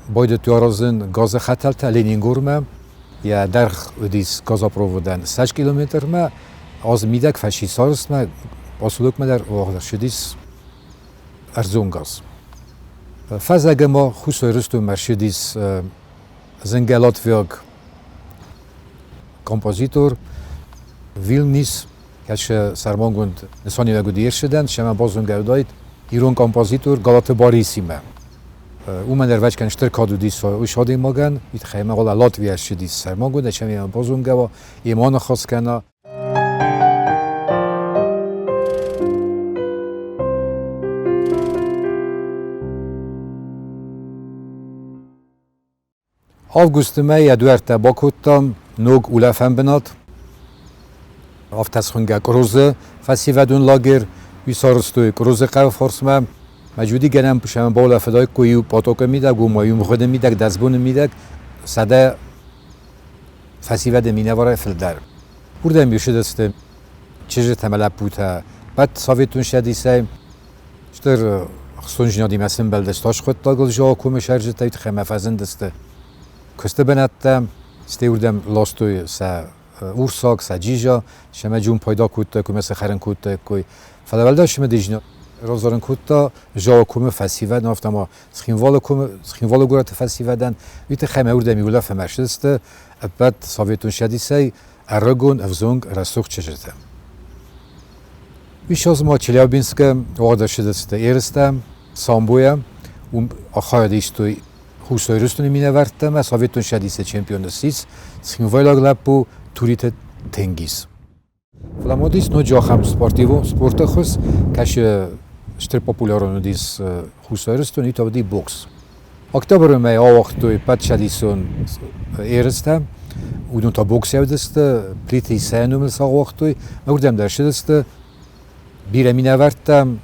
байдыдтой аразын газы хӕтӕлтӕ Ленингормӕ. Йӕ дӕргъ уыдис газопроводӕн 20 километрмӕ, азы мидӕг фӕсисарыстмӕ поселокмӕ дӕр уагъд ӕрцыдис ӕрдзон газ. Фӕззӕгы ма Хуссар Ирыстонмӕ ӕрцыдис зынгӕ латвиаг композитор Вилнис, кӕцы сӕрмагонд нысаниуӕг уыди ӕрцыдӕн, семӕ базонгӕ уыдаид ирон композитор Галаты Борисимӕ. Уымӕн ӕрвӕчкӕн стыр кад уыдис уый адӕймагӕн, уый тыххӕй ӕмӕ Латвийӕ ссыдис сӕрмагонд, ӕмӕ базонгӕ уа, йемӕ аныхас кӕна. Августы мӕй йӕ дуӕрттӕ бакодтам ног улӕфӕн бынат. Афтӕ схуынгӕ Кърозы фӕсивӕдон лагерь. Уый сарӕзтой Кърозы хъӕуы фарсмӕ. Мӕ гӕнӕн сӕм баулӕфыдаиккой иу пъатъокы мидӕг, уымӕ иу мгъуыды мидӕг, 10 боны мидӕг 100 фӕсивӕды минӕварӕй фылдӕр. Уырдӕм ссыдысты чызджытӕ ӕмӕ лӕппутӕ ӕппӕт Советон Цӕдисӕй. Стыр ӕхцондзинадимӕ сӕмбӕлдысты аскъуыддагыл Жаокомы сӕрджытӕй тыххӕй ӕмӕ фӕзындысты куысты бынӕттӕ, стӕй уырдӕм ластой сӕ урсаг, сӕ джиза, семӕ джум пайда кодтаиккой ӕмӕ сӕ хӕрын кодтаиккой. Фӕлӕ уӕлдай цымыдисдзинад равзарын кодта Жаокомы фӕсивӕдӕн, афтӕ ма Цхинвалы комы, Цхинвалы горӕты фӕсивӕдӕн. Уый тыххӕй ӕмӕ уырдӕм улӕфӕм ӕрцыдысты ӕппӕт Советон Цӕдисӕй ӕрыгон, ӕвзонг, рӕсугъд чызджытӕ. Уый ма Челябинскы уагъд ӕрцыдысты ерыстӕ самбойӕ. Уым хайад истой Хуссар Ирыстоны минӕвӕрттӕ ӕмӕ Советон Цӕдисы чемпион ссис цхинвайлаг лӕппу Туриты Тенгиз. Фӕлӕ ма уыдис ноджы ахӕм спортивон спорты хуыз, кӕцы стыр популярон уыдис Хуссар Ирыстоны, уый та уыди бокс. Октябры мӕй ауагътой ӕппӕтцӕдисон ерыстӕ. Уыдон та боксӕй уыдысты, Плиты Исайы номыл сӕ ауагътой. Уырдӕм дӕр ссыдысты бирӕ минӕвӕрттӕ,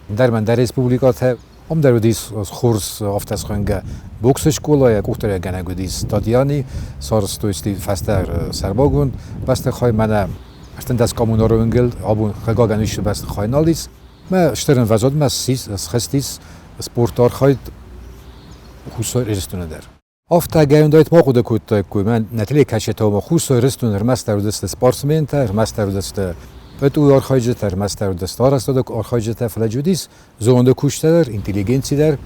ӕндӕр ӕндӕр республикӕтӕ. Ам дӕр уыдис хорз афтӕ схонгӕ боксы скъола, йӕ къухдариуӕггӕнӕг уыдис Татьяни, сарӕзтой фӕстӕ сӕрмагонд бӕстыхай. Мӕнӕ 18 коммунары уынгыл абон хъыгагӕн уыцы бӕстыхай нал ис. Мӕ стыр ӕмвӕзадмӕ схызтис спорты архайд Хуссар Ирыстоны дӕр. Афтӕ гӕндайт ма хъуыды кодтаиккой, мӕн нӕ телекӕсджытӕ ома Хуссар Ирыстоны ӕрмӕстдӕр уыдысты спортсментӕ, ӕрмӕстдӕр уыдысты ПТУ-йы архайджытӕ, ӕрмӕстдӕр уыдысты арӕзтады архайджытӕ, фӕлӕ уыдис зонды кусджытӕ дӕр, интеллигенци дӕр.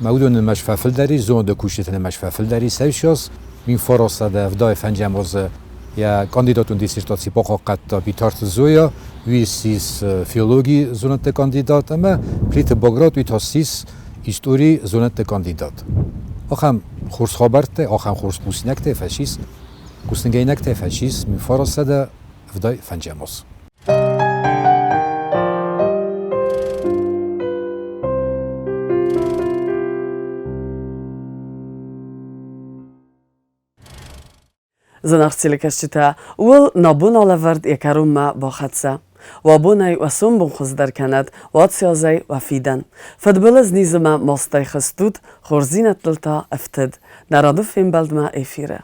Мӕ уыдоны нымӕц фӕфылдӕр ис, зонды кусджыты нымӕц фӕфылдӕр ис сӕусиас. 1975 азы йӕ кандидатон диссертаци бахъахъхъӕдта Битарты Зоя, уый ссис филологийы зонӕдты кандидат ӕмӕ Плиты Баграт уый та ссис историйы зонӕдты кандидат. Ахӕм Хорз хабӕрттӕ, ахӕм хорз хъусинӕгтӕ фӕцис, хъусынгӕнинӕгтӕ фӕцис 1975 аз. Зынаргъ телекӕсджытӕ, ууыл нӕ бон алӕвӕрд йӕ кӕронмӕ бахӕццӕ. Уӕ бонӕй уӕ сомбон хуыздӕр кӕнӕд, уӕ циазӕй уӕ фидӕн. Фыдбылыз низы мӕ мастӕй хызт ут, хорздзинӕдтыл та ӕфтыд. Нӕ рады фембӕлдмӕ эфиры.